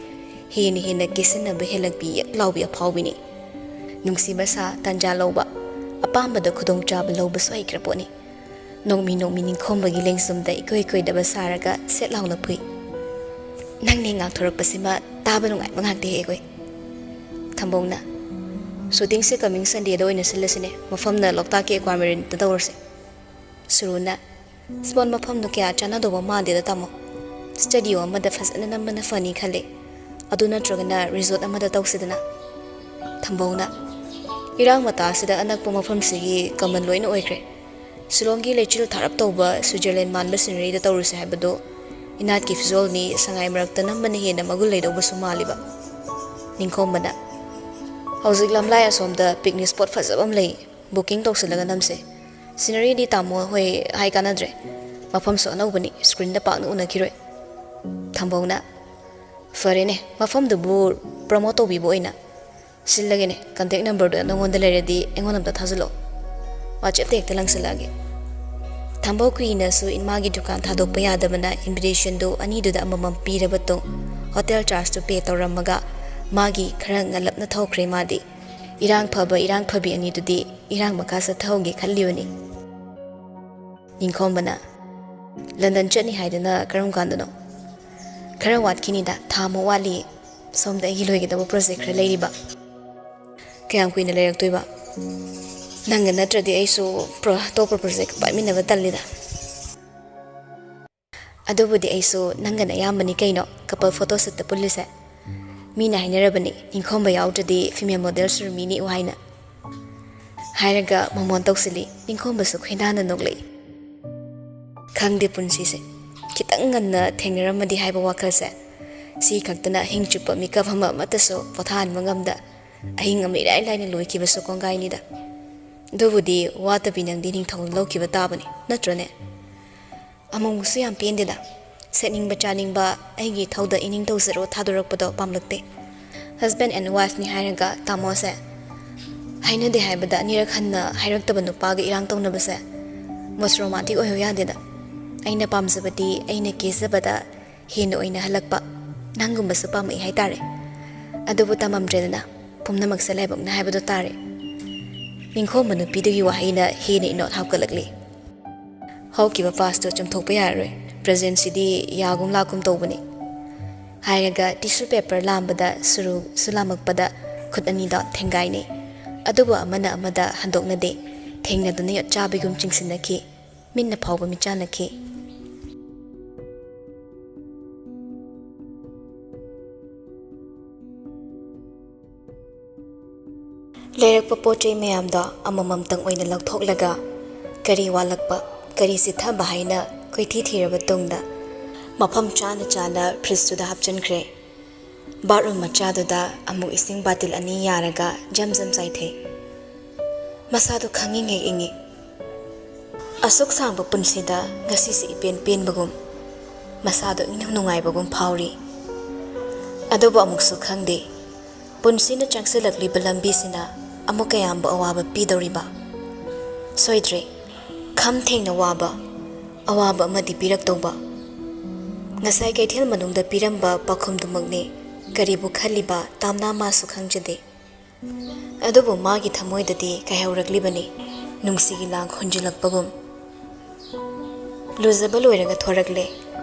ꯍꯦꯟꯅ ꯍꯦꯟꯅ ꯀꯦꯁꯤꯟꯅꯕ ꯍꯦꯜꯂꯛꯄꯤ ꯌꯛ ꯂꯥꯎꯕꯤ ꯑꯐꯥꯎꯕꯤꯅꯤ꯫ ꯅꯨꯡꯁꯤꯕ ꯁꯥ ꯇꯟꯖꯥ ꯂꯧꯕ, ꯑꯄꯥꯝꯕꯗ ꯈꯨꯗꯣꯡꯆꯥꯕ ꯂꯧꯕꯁꯨ ꯍꯩꯈ꯭ꯔ ꯄꯣꯠꯅꯤ꯫ ꯅꯣꯡꯃꯤ ꯅꯣꯡꯃꯤ ꯅꯤꯡꯈꯣꯝꯕꯒꯤ ꯂꯦꯡꯁꯨꯝꯗ ꯏꯀꯣꯏ ꯀꯣꯏꯗꯕ ꯁꯥꯔꯒ ꯁꯦꯠ ꯂꯥꯎꯅ ꯐꯨꯏ꯫ "ꯅꯪꯅ ꯉꯥꯡꯊꯣꯔꯛꯄꯁꯤꯃ ꯇꯥꯕ ꯅꯨꯡꯉꯥꯏꯕ ꯉꯥꯛꯇ ꯍꯦꯛ ꯑꯣꯏ꯫" ꯊꯝꯕꯧꯅ, "ꯁꯨꯇꯤꯡꯁꯦ ꯀꯃꯤꯡ ꯁꯟꯗꯦꯗ ꯑꯣꯏꯅ ꯁꯤꯜꯂꯁꯤꯅꯦ, ꯃꯐꯝꯅ ꯂꯣꯛꯇꯥꯛꯀꯤ ꯑꯦꯀ꯭ꯋꯥ ꯃꯦꯔꯤꯟꯗ ꯇꯧꯔꯁꯦ꯫" ꯁꯨꯔꯨꯅ, "ꯁ꯭ꯄꯣꯟ ꯃꯐꯝꯗꯣ ꯀꯌꯥ ꯆꯥꯟꯅꯗꯧꯕ ꯃꯥꯟꯗꯦꯗ ꯇꯥꯃꯣ꯫ ꯁ꯭ꯇꯨꯗꯤꯑꯣ ꯑꯃꯗ ꯐꯖꯅ ꯅꯝꯕꯅ ꯐꯅꯤ ꯈꯜꯂꯦ꯫ ꯑꯗꯨ ꯅꯠꯇ꯭ꯔꯒꯅ ꯔꯤꯖꯣꯔꯠ ꯑꯃꯗ ꯇꯧꯁꯤꯗꯅ꯫" ꯊꯝꯕꯧꯅ, "ꯏꯔꯥꯡ ꯃꯇꯥꯁꯤꯗ ꯑꯅꯛꯄ ꯃꯐꯝꯁꯤꯒꯤ ꯀꯃꯟ ꯂꯣꯏꯅ ꯑꯣꯏꯈ꯭ꯔꯦ꯫ ꯁꯤꯂꯣꯡꯒꯤ ꯂꯩꯆꯤꯜ ꯊꯥꯔꯞ ꯇꯧꯕ ꯁ꯭ꯋꯤꯖꯔꯂꯦꯟ ꯃꯥꯟꯕ ꯁꯤꯅꯔꯤꯗ ꯇꯧꯔꯨꯁꯦ ꯍꯥꯏꯕꯗꯨ ꯏꯅꯥꯠꯀꯤ ꯐꯤꯖꯣꯜꯅꯤ, ꯁꯉꯥꯏ ꯃꯔꯛꯇ ꯅꯝꯕꯅ ꯍꯦꯟꯅ ꯃꯒꯨꯟ ꯂꯩꯗꯧꯕꯁꯨ ꯃꯥꯜꯂꯤꯕ꯫" ꯅꯤꯡꯈꯣꯝꯕꯅ, ꯍꯧꯖꯤꯛ ꯂꯝꯂꯥꯏ ꯑꯁꯣꯝꯗ picnic spot ꯐꯖꯕ ꯑꯃ ꯂꯩ, booking ꯇꯧꯁꯤꯜꯂꯒ ꯅꯝꯁꯦ꯫ Sceneryꯗꯤ ꯇꯥꯃꯣ ꯍꯣꯏ ꯍꯥꯏ ꯀꯥꯟꯅꯗ꯭ꯔꯦ, ꯃꯐꯝꯁꯨ ꯑꯅꯧꯕꯅꯤ, screenꯗ ꯄꯥꯛꯅ ꯎꯅꯈꯤꯔꯣꯏ꯫ ꯊꯝꯕꯧꯅ, "ꯐꯔꯦꯅꯦ, ꯃꯐꯝꯗꯨꯕꯨ promote ꯇꯧꯕꯤꯕ ꯑꯣꯏꯅ ꯁꯤꯜꯂꯒꯦꯅꯦ, contact numberꯗꯣ ꯅꯉꯣꯟꯗ ꯂꯩꯔꯗꯤ ꯑꯩꯉꯣꯟꯗ ꯑꯝꯇ ꯊꯥꯖꯤꯜꯂꯛꯑꯣ, WhatsAppꯇ ꯍꯦꯛꯇ ꯂꯪꯁꯤꯜꯂꯛꯑꯒꯦ"꯫ ꯊꯝꯕꯧ ꯀꯨꯏꯅꯁꯨ ꯏꯃꯥꯒꯤ ꯗꯨꯀꯥꯟ ꯊꯥꯗꯣꯛꯄ ꯌꯥꯗꯕꯅ invitationꯗꯨ ꯑꯅꯤꯗꯨꯗ ꯑꯃꯃꯝ ꯄꯤꯔꯕ ꯇꯨꯡ hotel chargeꯇꯨ pay ꯇꯧꯔꯝꯃꯒ ꯃꯥꯒꯤ ꯈꯔ ꯉꯜꯂꯞꯅ ꯊꯧꯈ꯭ꯔꯦ꯫ ꯃꯥꯗꯤ ꯏꯔꯥꯡ ꯐꯕ ꯏꯔꯥꯡ ꯐꯕꯤ ꯑꯅꯤꯗꯨꯗꯤ ꯏꯔꯥꯡ ꯃꯈꯥ ꯆꯠꯊꯍꯧꯒꯦ ꯈꯜꯂꯤꯕꯅꯤ꯫ ꯅꯤꯡꯈꯣꯝꯕꯅ, "ꯂꯟꯗꯟ ꯆꯠꯅꯤ ꯍꯥꯏꯗꯨꯅ ꯀꯔꯝ ꯀꯥꯟꯗꯅꯣ?" "ꯈꯔ ꯋꯥꯠꯈꯤꯅꯤꯗ, ꯊꯥ ꯑꯃ ꯋꯥꯠꯂꯤ꯫ ꯁꯣꯝꯗ ꯑꯩꯒꯤ ꯂꯣꯏꯒꯗꯕ project ꯈꯔ ꯂꯩꯔꯤꯕ"꯫ "ꯀꯌꯥꯝ ꯀꯨꯏꯅ ꯂꯩꯔꯛꯇꯣꯏꯕ? ꯅꯪꯒ ꯅꯠꯇ꯭ꯔꯗꯤ ꯑꯩꯁꯨ pro-, ꯑꯇꯣꯞꯄ project ꯄꯥꯏꯃꯤꯟꯅꯕ ꯇꯜꯂꯤꯗ"꯫ "ꯑꯗꯨꯕꯨꯗꯤ ꯑꯩꯁꯨ ꯅꯪꯒꯅ ꯑꯌꯥꯝꯕꯅꯤ ꯀꯩꯅꯣ couple photoshootꯇ ꯄꯨꯜꯂꯤꯁꯦ꯫ ꯃꯤꯅ ꯍꯥꯏꯅꯔꯕꯅꯤ, ꯅꯤꯡꯈꯣꯝꯕ ꯌꯥꯎꯗ꯭ꯔꯗꯤ female model ꯁꯨꯔꯃꯤꯅꯤ ꯎ ꯍꯥꯏꯅ"꯫ ꯍꯥꯏꯔꯒ ꯃꯣꯃꯣꯟ ꯇꯧꯁꯤꯜꯂꯤ꯫ ꯅꯤꯡꯈꯣꯝꯕꯁꯨ ꯈꯣꯏꯗꯥꯅ ꯅꯣꯛꯂꯛꯏ꯫ ꯈꯪꯗꯦ ꯄꯨꯟꯁꯤꯁꯦ, ꯈꯤꯇꯪ ꯉꯟꯅ ꯊꯦꯡꯅꯔꯝꯃꯗꯤ ꯍꯥꯏꯕ ꯋꯥꯈꯜꯁꯦ꯫ ꯁꯤ ꯈꯛꯇꯅ ꯑꯍꯤꯡ ꯆꯨꯞꯄ ꯃꯤꯀꯞ ꯑꯃ ꯑꯃꯠꯇꯁꯨ ꯄꯣꯊꯥꯍꯟꯕ ꯉꯝꯗ, ꯑꯍꯤꯡ ꯑꯃ ꯏꯔꯥꯏ ꯂꯥꯏꯅ ꯂꯣꯏꯈꯤꯕꯁꯨ ꯀꯣꯡꯒꯥꯏꯅꯤꯗ꯫ ꯑꯗꯨꯕꯨꯗꯤ ꯋꯥꯠꯇꯕꯤ ꯅꯪꯗꯤ ꯅꯤꯡꯊꯧ ꯂꯧꯈꯤꯕ ꯇꯥꯕꯅꯤ, ꯅꯠꯇ꯭ꯔꯅꯦ? ꯑꯃꯨꯛꯁꯨ ꯌꯥꯝ ꯄꯦꯟꯗꯦꯗ꯫ ꯁꯦꯠꯅꯤꯡꯕ ꯆꯥꯅꯤꯡꯕ ꯑꯩꯒꯤ ꯏꯊꯧꯗ ꯏꯅꯤꯡ ꯇꯧꯖꯔꯣ ꯊꯥꯗꯣꯔꯛꯄꯗꯣ ꯄꯥꯝꯂꯛꯇꯦ꯫ Husband and wifeꯅꯤ ꯍꯥꯏꯔꯒ ꯇꯥꯃꯣꯁꯦ ꯍꯥꯏꯅꯗꯦ ꯍꯥꯏꯕꯗ ꯑꯅꯤꯔꯛ ꯍꯟꯅ ꯍꯥꯏꯔꯛꯇꯕ ꯅꯨꯄꯥꯒ ꯏꯔꯥꯡ ꯇꯧꯅꯕꯁꯦ most romantic ꯑꯣꯏꯌꯨ ꯌꯥꯗꯦꯗ꯫ ꯑꯩꯅ ꯄꯥꯝꯖꯕꯗꯤ ꯑꯩꯅ ꯀꯦꯖꯕꯗ ꯍꯦꯟꯅ ꯑꯣꯏꯅ ꯍꯜꯂꯛꯄ ꯅꯪꯒꯨꯝꯕꯁꯨ ꯄꯥꯝꯃꯛꯏ ꯍꯥꯏꯇꯥꯔꯦ꯫ ꯑꯗꯨꯕꯨ ꯇꯝꯃꯝꯗ꯭ꯔꯦꯗꯅ, ꯄꯨꯝꯅꯃꯛꯁꯦ ꯂꯥꯏꯕꯛꯅ ꯍꯥꯏꯕꯗꯣ ꯇꯥꯔꯦ꯫ ꯅꯤꯡꯈꯣꯝꯕ ꯅꯨꯄꯤꯗꯨꯒꯤ ꯋꯥꯍꯩꯅ ꯍꯦꯟꯅ ꯏꯅꯣꯠ ꯍꯥꯞꯀꯠꯂꯛꯂꯤ꯫ "ꯍꯧꯈꯤꯕ pastꯇꯣ ꯆꯨꯝꯊꯣꯛꯄ ꯌꯥꯔꯔꯣꯏ꯫ Presentꯁꯤꯗꯤ ꯌꯥꯒꯨꯝ ꯂꯥꯛꯀꯨꯝ ꯇꯧꯕꯅꯤ"꯫ ꯍꯥꯏꯔꯒ tissue paper ꯂꯥꯝꯕꯗ ꯁꯨꯔꯨꯁꯨ ꯂꯥꯝꯃꯛꯄꯗ ꯈꯨꯠ ꯑꯅꯤꯗꯣ ꯊꯦꯡꯒꯥꯏꯅꯩ꯫ ꯑꯗꯨꯕꯨ ꯑꯃꯅ ꯑꯃꯗ ꯍꯟꯗꯣꯛꯅꯗꯦ꯫ ꯊꯦꯡꯅꯗꯨꯅ ꯌꯣꯠꯆꯥꯕꯤꯒꯨꯝ ꯆꯤꯡꯁꯤꯟꯅꯈꯤ꯫ ꯃꯤꯠꯅ ꯐꯥꯎꯕ ꯃꯤꯠꯆꯥꯟꯅꯈꯤ꯫ ꯂꯩꯔꯛꯄ ꯄꯣꯠ ꯆꯩ ꯃꯌꯥꯝꯗꯣ ꯑꯃꯃꯝꯇꯪ ꯑꯣꯏꯅ ꯂꯧꯊꯣꯛꯂꯒ ꯀꯔꯤ ꯋꯥꯠꯂꯛꯄ, ꯀꯔꯤ ꯆꯤꯠꯊꯕ ꯍꯥꯏꯅ ꯀꯣꯏꯊꯤ ꯊꯤꯔꯕ ꯇꯨꯡꯗ ꯃꯐꯝ ꯆꯥꯅ ꯆꯥꯅ fridgeꯇꯨꯗ ꯍꯥꯞꯆꯤꯟꯈ꯭ꯔꯦ꯫ ꯕꯥꯠꯔꯨꯝ ꯃꯆꯥꯗꯨꯗ ꯑꯃꯨꯛ ꯏꯁꯤꯡ ꯕꯥꯇꯤꯜ ꯑꯅꯤ ꯌꯥꯔꯒ ꯖꯝ ꯖꯝ ꯆꯥꯏꯊꯩ꯫ ꯃꯁꯥꯗꯣ ꯈꯪꯏꯪ ꯍꯦꯛ ꯏꯪꯏ꯫ ꯑꯁꯨꯛ ꯁꯥꯡꯕ ꯄꯨꯟꯁꯤꯗ ꯉꯁꯤꯁꯤ ꯏꯄꯦꯟ ꯄꯦꯟꯕꯒꯨꯝ, ꯃꯁꯥꯗꯣ ꯏꯅꯨꯡ ꯅꯨꯡꯉꯥꯏꯕꯒꯨꯝ ꯐꯥꯎꯔꯤ꯫ ꯑꯗꯨꯕꯨ ꯑꯃꯨꯛꯁꯨ ꯈꯪꯗꯦ, ꯄꯨꯟꯁꯤꯅ ꯆꯪꯁꯤꯜꯂꯛꯂꯤꯕ ꯂꯝꯕꯤꯁꯤꯅ ꯑꯃꯨꯛ ꯀꯌꯥꯝꯕ ꯑꯋꯥꯕ ꯄꯤꯗꯧꯔꯤꯕ? ꯁꯣꯏꯗ꯭ꯔꯦ, ꯈꯝ ꯊꯦꯡꯅ ꯋꯥꯕ, ꯑꯋꯥꯕ ꯑꯃꯗꯤ ꯄꯤꯔꯛꯇꯧꯕ꯫ ꯉꯁꯥꯏ ꯀꯩꯊꯦꯜ ꯃꯅꯨꯡꯗ ꯄꯤꯔꯝꯕ ꯄꯥꯎꯈꯨꯝꯗꯨꯃꯛꯅꯤ ꯀꯔꯤꯕꯨ ꯈꯜꯂꯤꯕ ꯇꯥꯝꯅꯥ ꯃꯥꯁꯨ ꯈꯪꯖꯗꯦ꯫ ꯑꯗꯨꯕꯨ ꯃꯥꯒꯤ ꯊꯃꯣꯏꯗꯗꯤ ꯀꯥꯏꯍꯧꯔꯛꯂꯤꯕꯅꯤ, ꯅꯨꯡꯁꯤꯒꯤ ꯂꯥꯡ ꯍꯨꯟꯖꯤꯜꯂꯛꯄꯒꯨꯝ꯫ ꯂꯨꯖꯕ ꯂꯣꯏꯔꯒ ꯊꯣꯔꯛꯂꯦ꯫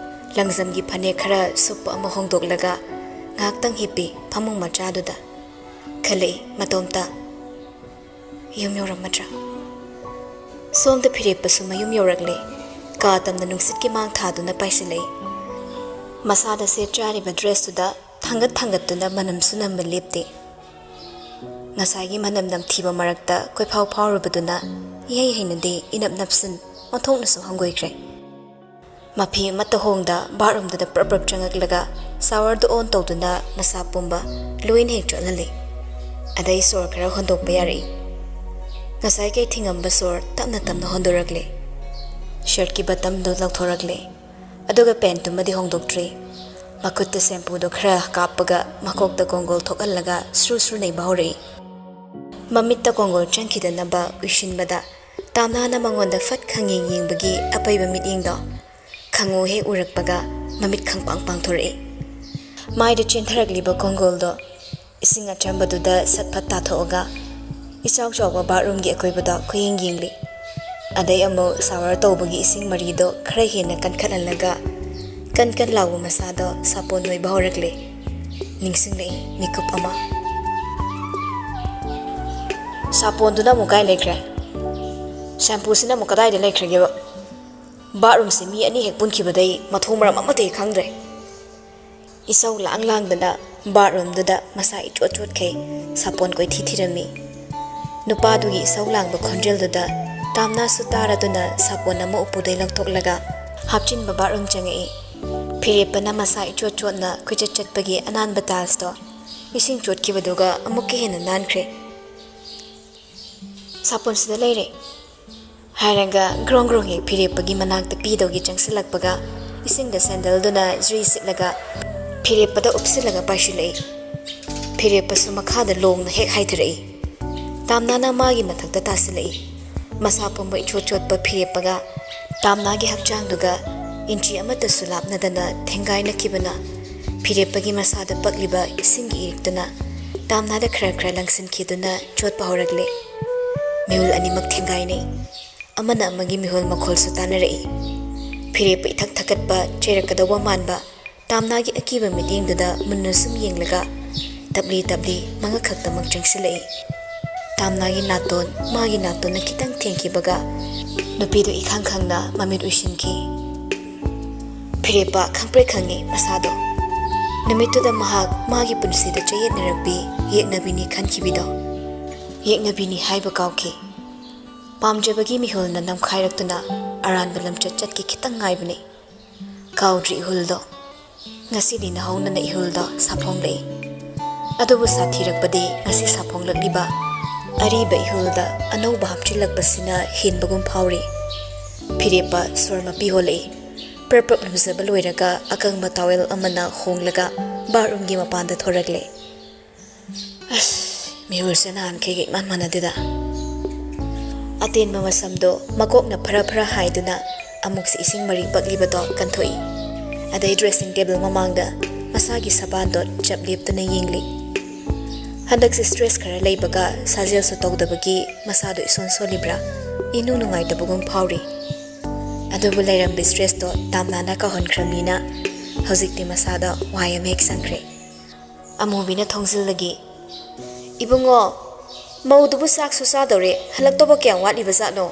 ꯂꯪꯖꯝꯒꯤ ꯐꯅꯦꯛ ꯈꯔ ꯁꯨꯞꯄ ꯑꯃ ꯍꯣꯡꯗꯣꯛꯂꯒ ꯉꯥꯏꯍꯥꯛꯇꯪ ꯍꯤꯞꯄꯤ ꯐꯃꯨꯡ ꯃꯆꯥꯗꯨꯗ꯫ ꯈꯜꯂꯛꯏ ꯃꯇꯣꯝꯇ, "ꯌꯨꯝ ꯌꯧꯔꯝꯃꯗ꯭ꯔꯥ?" ꯁꯣꯝꯗ ꯐꯤꯔꯦꯞꯄꯁꯨ ꯃꯌꯨꯝ ꯌꯧꯔꯛꯂꯦ꯫ ꯀꯥ ꯇꯝꯅ ꯅꯨꯡꯁꯤꯠꯀꯤ ꯃꯥꯡ ꯊꯥꯗꯨꯅ ꯄꯥꯏꯁꯤꯜꯂꯛꯏ꯫ ꯃꯁꯥꯗ ꯁꯦꯠ ꯆꯥꯔꯤꯕ ꯗ꯭ꯔꯦꯁꯇꯨꯗ ꯊꯥꯡꯒꯠ ꯊꯥꯡꯒꯠꯇꯨꯅ ꯃꯅꯝꯁꯨ ꯅꯝꯕ ꯂꯦꯞꯇꯦ꯫ ꯉꯁꯥꯏꯒꯤ ꯃꯅꯝ ꯅꯝꯊꯤꯕ ꯃꯔꯛꯇ ꯀꯣꯏꯐꯥꯎ ꯐꯥꯎꯔꯨꯕꯗꯨꯅ ꯏꯍꯩ ꯍꯩꯅꯗꯦ, ꯏꯅꯞ ꯅꯞꯁꯤꯟ, ꯑꯣꯟꯊꯣꯛꯅꯁꯨ ꯍꯪꯒꯣꯏꯈ꯭ꯔꯦ꯫ ꯃꯐꯤ ꯑꯃꯠꯇ ꯍꯣꯡꯗ ꯕꯥꯠꯔꯨꯝꯗꯨꯗ ꯄ꯭ꯔꯞ ꯄ꯭ꯔꯞ ꯆꯪꯉꯛꯂꯒ ꯁꯥꯋꯔꯗꯨ ꯑꯣꯟ ꯇꯧꯗꯨꯅ ꯃꯁꯥ ꯄꯨꯝꯕ ꯂꯣꯏꯅ ꯍꯦꯛ ꯆꯣꯠꯍꯜꯂꯤ꯫ ꯑꯗꯩ ꯁꯣꯔ ꯈꯔ ꯍꯣꯟꯗꯣꯛꯄ ꯌꯥꯔꯛꯏ꯫ ꯉꯁꯥꯏ ꯀꯩ ꯊꯤꯡꯉꯝꯕ ꯁꯣꯔ ꯇꯞꯅ ꯇꯞꯅ ꯍꯣꯟꯗꯣꯔꯛꯂꯦ꯫ ꯁꯔꯠꯀꯤ ꯕꯇꯝꯗꯨ ꯂꯧꯊꯣꯔꯛꯂꯦ꯫ ꯑꯗꯨꯒ ꯄꯦꯟꯠꯇꯨꯃꯗꯤ ꯍꯣꯡꯗꯣꯛꯇ꯭ꯔꯤ꯫ ꯃꯈꯨꯠꯇ ꯁꯦꯝꯄꯨꯗꯣ ꯈꯔ ꯀꯥꯞꯄꯒ ꯃꯀꯣꯛꯇ ꯀꯣꯡꯒꯣꯜ ꯊꯣꯛꯍꯜꯂꯒ ꯁ꯭ꯔꯨ ꯁ꯭ꯔꯨ ꯅꯩꯕ ꯍꯧꯔꯛꯏ꯫ ꯃꯃꯤꯠꯇ ꯀꯣꯡꯒꯣꯜ ꯆꯪꯈꯤꯗꯅꯕ ꯎꯏꯁꯤꯟꯕꯗ ꯇꯥꯝꯅꯥꯅ ꯃꯉꯣꯟꯗ ꯐꯠ ꯈꯪꯌꯦꯡ ꯌꯦꯡꯕꯒꯤ ꯑꯄꯩꯕ ꯃꯤꯠꯌꯦꯡꯗꯣ ꯈꯪꯉꯨ ꯍꯦꯛ ꯎꯔꯛꯄꯒ ꯃꯃꯤꯠ ꯈꯪꯄꯥꯡ ꯄꯥꯡꯊꯣꯔꯛꯏ꯫ ꯃꯥꯏꯗ ꯆꯦꯟꯊꯔꯛꯂꯤꯕ ꯀꯣꯡꯒꯣꯜꯗꯣ ꯏꯁꯤꯡ ꯑꯆꯝꯕꯗꯨꯗ ꯁꯠ ꯐꯠ ꯇꯥꯊꯣꯛꯑꯒ ꯏꯆꯥꯎ ꯆꯥꯎꯕ ꯕꯥꯠꯔꯨꯝꯒꯤ ꯑꯀꯣꯏꯕꯗ ꯈꯨꯌꯦꯡ ꯌꯦꯡꯂꯤ꯫ ꯑꯗꯩ ꯑꯃꯨꯛ ꯁꯥꯋꯔ ꯇꯧꯕꯒꯤ ꯏꯁꯤꯡ ꯃꯔꯤꯗꯣ ꯈꯔ ꯍꯦꯟꯅ ꯀꯟꯈꯠꯍꯜꯂꯒ ꯀꯟ ꯀꯟ ꯂꯥꯎꯕ ꯃꯁꯥꯗꯣ ꯁꯥꯄꯣꯟ ꯅꯣꯏꯕ ꯍꯧꯔꯛꯂꯦ꯫ ꯅꯤꯡꯁꯤꯡꯂꯛꯏ ꯃꯤꯀꯨꯞ ꯑꯃ꯫ ꯁꯥꯄꯣꯟꯗꯨꯅ ꯑꯃꯨꯛ ꯀꯥꯏ ꯂꯩꯈ꯭ꯔꯦ? ꯁꯦꯝꯄꯨꯁꯤꯅ ꯑꯃꯨꯛ ꯀꯗꯥꯏꯗ ꯂꯩꯈ꯭ꯔꯒꯦꯕ? ꯕꯥꯠꯔꯨꯝꯁꯦ ꯃꯤ ꯑꯅꯤ ꯍꯦꯛ ꯄꯨꯟꯈꯤꯕꯗꯩ ꯃꯊꯣꯡ ꯃꯔꯝ ꯑꯃꯠꯇ ꯍꯦꯛ ꯈꯪꯗ꯭ꯔꯦ꯫ ꯏꯁꯧ ꯂꯥꯡ ꯂꯥꯡꯗꯅ ꯕꯥꯠꯔꯨꯝꯗꯨꯗ ꯃꯁꯥ ꯏꯆꯣꯠ ꯆꯣꯠꯈꯩ ꯁꯥꯄꯣꯟ ꯀꯣꯏꯊꯤ ꯊꯤꯔꯝꯃꯤ꯫ ꯅꯨꯄꯥꯗꯨꯒꯤ ꯏꯁꯧ ꯂꯥꯡꯕ ꯈꯣꯟꯖꯦꯜꯗꯨꯗ ꯇꯥꯝꯅꯥꯁꯨ ꯇꯥꯔꯗꯨꯅ ꯁꯥꯄꯣꯟ ꯑꯃ ꯎꯄꯨꯗꯩ ꯂꯧꯊꯣꯛꯂꯒ ꯍꯥꯞꯆꯤꯟꯕ ꯕꯥꯠꯔꯨꯝ ꯆꯪꯉꯛꯏ꯫ ꯐꯤꯔꯦꯞꯄꯅ ꯃꯁꯥ ꯏꯆꯣꯠ ꯆꯣꯠꯅ ꯀꯣꯏꯆꯠ ꯆꯠꯄꯒꯤ ꯑꯅꯥꯟꯕ ꯇꯥꯏꯜꯁꯇꯣ ꯏꯁꯤꯡ ꯆꯣꯠꯈꯤꯕꯗꯨꯒ ꯑꯃꯨꯛꯀ ꯍꯦꯟꯅ ꯅꯥꯟꯈ꯭ꯔꯦ꯫ "ꯁꯥꯄꯣꯟꯁꯤꯗ ꯂꯩꯔꯦ" ꯍꯥꯏꯔꯒ ꯒ꯭ꯔꯣꯡ ꯒ꯭ꯔꯣꯡ ꯍꯦꯛ ꯐꯤꯔꯦꯞꯄꯒꯤ ꯃꯅꯥꯛꯇ ꯄꯤꯗꯧꯒꯤ ꯆꯪꯁꯤꯜꯂꯛꯄꯒ, ꯏꯁꯤꯡꯗ ꯁꯦꯟꯗꯜꯗꯨꯅ ꯖ꯭ꯔꯤ ꯁꯤꯠꯂꯒ ꯐꯤꯔꯦꯞꯄꯗ ꯎꯞꯁꯤꯜꯂꯒ ꯄꯥꯏꯁꯤꯜꯂꯛꯏ꯫ ꯐꯤꯔꯦꯞꯄꯁꯨ ꯃꯈꯥꯗ ꯂꯣꯡꯅ ꯍꯦꯛ ꯍꯥꯏꯊꯔꯛꯏ꯫ ꯇꯥꯝꯅꯥꯅ ꯃꯥꯒꯤ ꯃꯊꯛꯇ ꯇꯥꯁꯤꯜꯂꯛꯏ꯫ ꯃꯁꯥ ꯄꯨꯝꯕ ꯏꯆꯣꯠ ꯆꯣꯠꯄ ꯐꯤꯔꯦꯞꯄꯒ ꯇꯥꯝꯅꯥꯒꯤ ꯍꯛꯆꯥꯡꯗꯨꯒ ꯏꯟꯆꯤ ꯑꯃꯠꯇꯁꯨ ꯂꯥꯞꯅꯗꯅ ꯊꯦꯡꯒꯥꯏꯅꯈꯤꯕꯅ, ꯐꯤꯔꯦꯞꯄꯒꯤ ꯃꯁꯥꯗ ꯄꯛꯂꯤꯕ ꯏꯁꯤꯡꯒꯤ ꯏꯔꯤꯛꯇꯨꯅ ꯇꯥꯝꯅꯥꯗ ꯈꯔ ꯈꯔ ꯂꯪꯁꯤꯟꯈꯤꯗꯨꯅ ꯆꯣꯠꯄ ꯍꯧꯔꯛꯂꯦ꯫ ꯃꯤꯍꯨꯜ ꯑꯅꯤꯃꯛ ꯊꯦꯡꯒꯥꯏꯅꯩ꯫ ꯑꯃꯅ ꯑꯃꯒꯤ ꯃꯤꯍꯨꯜ ꯃꯈꯣꯜꯁꯨ ꯇꯥꯅꯔꯛꯏ꯫ ꯐꯤꯔꯦꯞꯄ ꯏꯊꯛ ꯊꯛꯀꯠꯄ, ꯆꯩꯔꯛꯀꯗꯧꯕ ꯃꯥꯟꯕ ꯇꯥꯝꯅꯥꯒꯤ ꯑꯀꯤꯕ ꯃꯤꯠꯌꯦꯡꯗꯨꯗ ꯃꯨꯟꯅ ꯁꯨꯝ ꯌꯦꯡꯂꯒ, ꯇꯞꯂꯤ ꯇꯞꯂꯤ ꯃꯉꯛ ꯈꯛꯇꯃꯛ ꯆꯪꯁꯤꯜꯂꯛꯏ꯫ ꯇꯥꯝꯅꯥꯒꯤ ꯅꯥꯇꯣꯟ ꯃꯥꯒꯤ ꯅꯥꯇꯣꯟꯅ ꯈꯤꯇꯪ ꯊꯦꯡꯈꯤꯕꯒ, ꯅꯨꯄꯤꯗꯨ ꯏꯈꯪ ꯈꯪꯅ ꯃꯃꯤꯠ ꯎꯏꯁꯤꯟꯈꯤ꯫ ꯐꯤꯔꯦꯞꯄ ꯈꯪꯄ꯭ꯔꯦꯛ ꯈꯪꯉꯤ ꯃꯁꯥꯗꯣ꯫ ꯅꯨꯃꯤꯠꯇꯨꯗ ꯃꯍꯥꯛ ꯃꯥꯒꯤ ꯄꯨꯟꯁꯤꯗ ꯆꯌꯦꯠꯅꯔꯛꯄꯤ ꯌꯦꯛꯅꯕꯤꯅꯤ ꯈꯟꯈꯤꯕꯤꯗꯣ ꯌꯦꯛꯅꯕꯤꯅꯤ ꯍꯥꯏꯕ ꯀꯥꯎꯈꯤ꯫ ꯄꯥꯝꯖꯕꯒꯤ ꯃꯤꯍꯨꯜꯅ ꯅꯝꯈꯥꯏꯔꯛꯇꯨꯅ ꯑꯔꯥꯟꯕ ꯂꯝꯆꯠ ꯆꯠꯀꯦ ꯈꯤꯇꯪ ꯉꯥꯏꯕꯅꯤ꯫ ꯀꯥꯎꯗ꯭ꯔꯤ ꯏꯍꯨꯜꯗꯣ꯫ ꯉꯁꯤꯗꯤ ꯅꯍꯧꯅꯅ ꯏꯍꯨꯜꯗꯣ ꯁꯥꯐꯣꯡꯂꯛꯏ꯫ ꯑꯗꯨꯕꯨ ꯁꯥꯊꯤꯔꯛꯄꯗꯤ ꯉꯁꯤ ꯁꯥꯐꯣꯡꯂꯛꯂꯤꯕ ꯑꯔꯤꯕ ꯏꯍꯨꯜꯗ ꯑꯅꯧꯕ ꯍꯥꯞꯆꯤꯜꯂꯛꯄꯁꯤꯅ ꯍꯦꯟꯕꯒꯨꯝ ꯐꯥꯎꯔꯤ꯫ ꯐꯤꯔꯦꯞꯄ ꯁꯣꯔ ꯃꯄꯤ ꯍꯣꯜꯂꯛꯏ꯫ ꯄ꯭ꯔꯞ ꯄ꯭ꯔꯞ ꯂꯨꯖꯕ ꯂꯣꯏꯔꯒ ꯑꯀꯪꯕ ꯇꯥꯋꯦꯜ ꯑꯃꯅ ꯍꯣꯡꯂꯒ ꯕꯥꯠꯔꯨꯝꯒꯤ ꯃꯄꯥꯟꯗ ꯊꯣꯔꯛꯂꯦ꯫ ꯑꯁ, ꯃꯤꯍꯨꯜꯁꯦ ꯅꯍꯥꯟꯈꯩꯒ ꯏꯃꯥꯟ ꯃꯥꯟꯅꯗꯦꯗ꯫ ꯑꯇꯦꯟꯕ ꯃꯁꯝꯗꯣ ꯃꯀꯣꯛꯅ ꯐꯔ ꯐꯔ ꯍꯥꯏꯗꯨꯅ ꯑꯃꯨꯛꯁꯤ ꯏꯁꯤꯡ ꯃꯔꯤꯛ ꯄꯛꯂꯤꯕꯗꯣ ꯀꯟꯊꯣꯛꯏ꯫ ꯑꯗꯩ ꯗ꯭ꯔꯦꯁꯤꯡ ꯇꯦꯕꯜ ꯃꯃꯥꯡꯗ ꯃꯁꯥꯒꯤ ꯁꯕꯥꯟꯗꯣ ꯆꯞ ꯂꯦꯞꯇꯨꯅ ꯌꯦꯡꯂꯤ꯫ ꯍꯟꯗꯛꯁꯦ ꯁ꯭ꯇ꯭ꯔꯦꯁ ꯈꯔ ꯂꯩꯕꯒ ꯁꯥꯖꯦꯜꯁꯨ ꯇꯧꯗꯕꯒꯤ ꯃꯁꯥꯗꯣ ꯏꯁꯣꯟ ꯁꯣꯜꯂꯤꯕ꯭ꯔꯥ, ꯏꯅꯨꯡ ꯅꯨꯡꯉꯥꯏꯇꯕꯒꯨꯝ ꯐꯥꯎꯔꯤ꯫ ꯑꯗꯨꯕꯨ ꯂꯩꯔꯝꯕ ꯁ꯭ꯇ꯭ꯔꯦꯁꯇꯣ ꯇꯥꯝꯅꯥꯅ ꯀꯥꯎꯍꯟꯈ꯭ꯔꯕꯅꯤꯅ ꯍꯧꯖꯤꯛꯇꯤ ꯃꯁꯥꯗꯣ ꯋꯥꯏ ꯑꯃ ꯍꯦꯛ ꯁꯪꯈ꯭ꯔꯦ꯫ ꯑꯃꯨꯕꯤꯅ ꯊꯣꯡꯖꯤꯜꯗꯒꯤ, "ꯏꯕꯨꯡꯉꯣ, ꯃꯧꯗꯨꯕꯨ ꯆꯥꯛꯁꯨ ꯆꯥꯗꯧꯔꯦ, ꯍꯜꯂꯛꯇꯧꯕ ꯀꯌꯥꯝ ꯋꯥꯠꯂꯤꯕ ꯖꯥꯠꯅꯣ?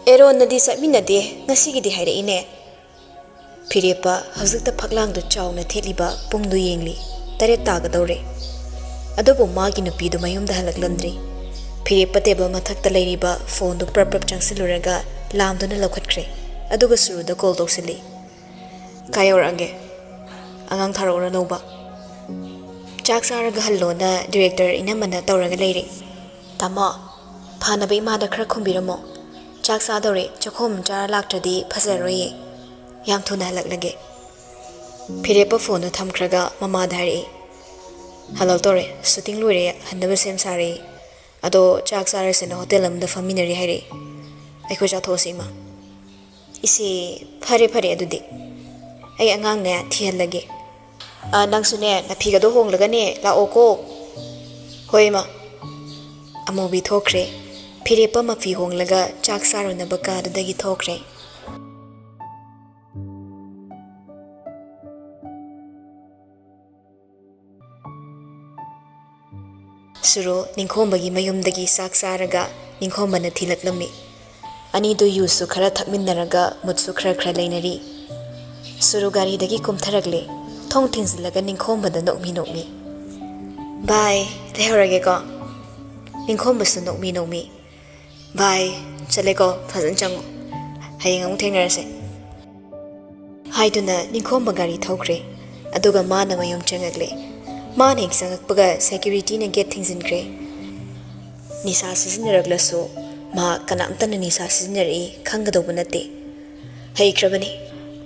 ꯑꯦꯔꯣꯟꯅꯗꯤ ꯆꯠꯃꯤꯟꯅꯗꯦ, ꯉꯁꯤꯒꯤꯗꯤ ꯍꯥꯏꯔꯛꯏꯅꯦ?" ꯐꯤꯔꯦꯞꯄ ꯍꯧꯖꯤꯛꯇ ꯐꯛꯂꯥꯡꯗ ꯆꯥꯎꯅ ꯊꯦꯠꯂꯤꯕ ꯄꯨꯡꯗꯨ ꯌꯦꯡꯂꯤ꯫ ꯇꯔꯦꯠ ꯇꯥꯒꯗꯧꯔꯦ꯫ ꯑꯗꯨꯕꯨ ꯃꯥꯒꯤ ꯅꯨꯄꯤꯗꯨ ꯃꯌꯨꯝꯗ ꯍꯜꯂꯛꯂꯝꯗ꯭ꯔꯤ꯫ ꯐꯤꯔꯦꯞꯄ ꯇꯦꯕꯜ ꯃꯊꯛꯇ ꯂꯩꯔꯤꯕ ꯐꯣꯟꯗꯨ ꯄ꯭ꯔꯞ ꯄ꯭ꯔꯞ ꯆꯪꯁꯤꯜꯂꯨꯔꯒ ꯂꯥꯝꯗꯨꯅ ꯂꯧꯈꯠꯈ꯭ꯔꯦ꯫ ꯑꯗꯨꯒ ꯁꯨꯔꯨꯗ ꯀꯣꯜ ꯇꯧꯁꯤꯜꯂꯤ꯫ ꯀꯥꯏ ꯌꯧꯔꯛꯑꯒꯦ? ꯑꯉꯥꯡ ꯊꯥꯔꯛꯎꯔ ꯂꯧꯕ? ꯆꯥꯛ ꯆꯥꯔꯒ ꯍꯜꯂꯣꯅ ꯗꯤꯔꯦꯛꯇꯔ ꯏꯅꯝꯃꯅ ꯇꯧꯔꯒ ꯂꯩꯔꯦ꯫ ꯇꯥꯃꯣ, ꯐꯅꯕ ꯏꯃꯥꯗ ꯈꯔ ꯈꯨꯝꯕꯤꯔꯝꯃꯣ꯫ ꯆꯥꯛ ꯆꯥꯗꯧꯔꯦ, ꯆꯥꯛꯈꯣꯝ ꯆꯥꯔ ꯂꯥꯛꯇ꯭ꯔꯗꯤ ꯐꯖꯔꯣꯏꯌꯦ꯫ ꯌꯥꯝ ꯊꯨꯅ ꯍꯜꯂꯛꯂꯒꯦ꯫ ꯐꯤꯔꯦꯞꯄ ꯐꯣꯟꯗꯣ ꯊꯝꯈ꯭ꯔꯒ ꯃꯃꯥꯗ ꯍꯥꯏꯔꯛꯏ, "ꯍꯜꯂꯛꯇꯧꯔꯦ, ꯁꯨꯇꯤꯡ ꯂꯣꯏꯔꯦ, ꯍꯟꯅꯕ ꯁꯦꯝ ꯁꯥꯔꯦ꯫ ꯑꯗꯣ ꯆꯥꯛ ꯆꯥꯔꯁꯦꯅ ꯍꯣꯇꯦꯜ ꯑꯃꯗ ꯐꯝꯃꯤꯟꯅꯔꯤ ꯍꯥꯏꯔꯛꯏ꯫ ꯑꯩꯈꯣꯏ ꯆꯥꯊꯣꯛꯑꯁꯤ ꯏꯃꯥ꯫" "ꯏꯆꯦ, ꯐꯔꯦ ꯐꯔꯦ ꯑꯗꯨꯗꯤ꯫ ꯑꯩ ꯑꯉꯥꯡꯅꯦ ꯊꯤꯍꯜꯂꯒꯦ꯫ ꯑ, ꯅꯪꯁꯨꯅꯦ ꯅꯐꯤꯒꯗꯣ ꯍꯣꯡꯂꯒꯅꯦ ꯂꯥꯛꯑꯣꯀꯣ꯫" "ꯍꯣꯏ ꯏꯃꯥ꯫" ꯑꯃꯨꯕꯤ ꯊꯣꯛꯈ꯭ꯔꯦ꯫ ꯐꯤꯔꯦꯞꯄ ꯃꯐꯤ ꯍꯣꯡꯂꯒ ꯆꯥꯛ ꯆꯥꯔꯨꯅꯕ ꯀꯥꯗꯨꯗꯒꯤ ꯊꯣꯛꯈ꯭ꯔꯦ꯫ ꯁꯨꯔꯨ ꯅꯤꯡꯈꯣꯝꯕꯒꯤ ꯃꯌꯨꯝꯗꯒꯤ ꯆꯥꯛ ꯆꯥꯔꯒ ꯅꯤꯡꯈꯣꯝꯕꯅ ꯊꯤꯜꯂꯛꯂꯝꯃꯤ꯫ ꯑꯅꯤꯗꯨ ꯌꯨꯁꯨ ꯈꯔ ꯊꯛꯃꯤꯟꯅꯔꯒ ꯃꯨꯠꯁꯨ ꯈꯔ ꯈꯔ ꯂꯩꯅꯔꯤ꯫ ꯁꯨꯔꯨ ꯒꯥꯔꯤꯗꯒꯤ ꯀꯨꯝꯊꯔꯛꯂꯦ꯫ ꯊꯣꯡ ꯊꯤꯡꯖꯤꯜꯂꯒ ꯅꯤꯡꯈꯣꯝꯕꯗ ꯅꯣꯛꯃꯤ ꯅꯣꯛꯃꯤ, "ꯕꯥꯏ, ꯂꯩꯍꯧꯔꯒꯦꯀꯣ꯫" ꯅꯤꯡꯈꯣꯝꯕꯁꯨ ꯅꯣꯛꯃꯤ ꯅꯣꯛꯃꯤ, "ꯕꯥꯏ, ꯆꯠꯂꯦꯀꯣ, ꯐꯖꯅ ꯆꯪꯉꯨ꯫ ꯍꯌꯦꯡ ꯑꯃꯨꯛ ꯊꯦꯡꯅꯔꯁꯦ꯫" ꯍꯥꯏꯗꯨꯅ ꯅꯤꯡꯈꯣꯝꯕ ꯒꯥꯔꯤ ꯊꯧꯈ꯭ꯔꯦ꯫ ꯑꯗꯨꯒ ꯃꯥꯅ ꯃꯌꯨꯝ ꯆꯪꯉꯛꯂꯦ꯫ ꯃꯥꯅ ꯍꯦꯛ ꯆꯪꯉꯛꯄꯒ ꯁꯦꯀ꯭ꯌꯨꯔꯤꯇꯤꯅ ꯒꯦꯠ ꯊꯤꯡꯖꯤꯟꯈ꯭ꯔꯦ꯫ ꯅꯤꯁꯥ ꯁꯤꯖꯤꯟꯅꯔꯛꯂꯁꯨ ꯃꯍꯥꯛ ꯀꯅꯥꯝꯇꯅ ꯅꯤꯁꯥ ꯁꯤꯖꯤꯟꯅꯔꯛꯏ ꯈꯪꯒꯗꯧꯕ ꯅꯠꯇꯦ꯫ ꯍꯩꯈ꯭ꯔꯕꯅꯤ,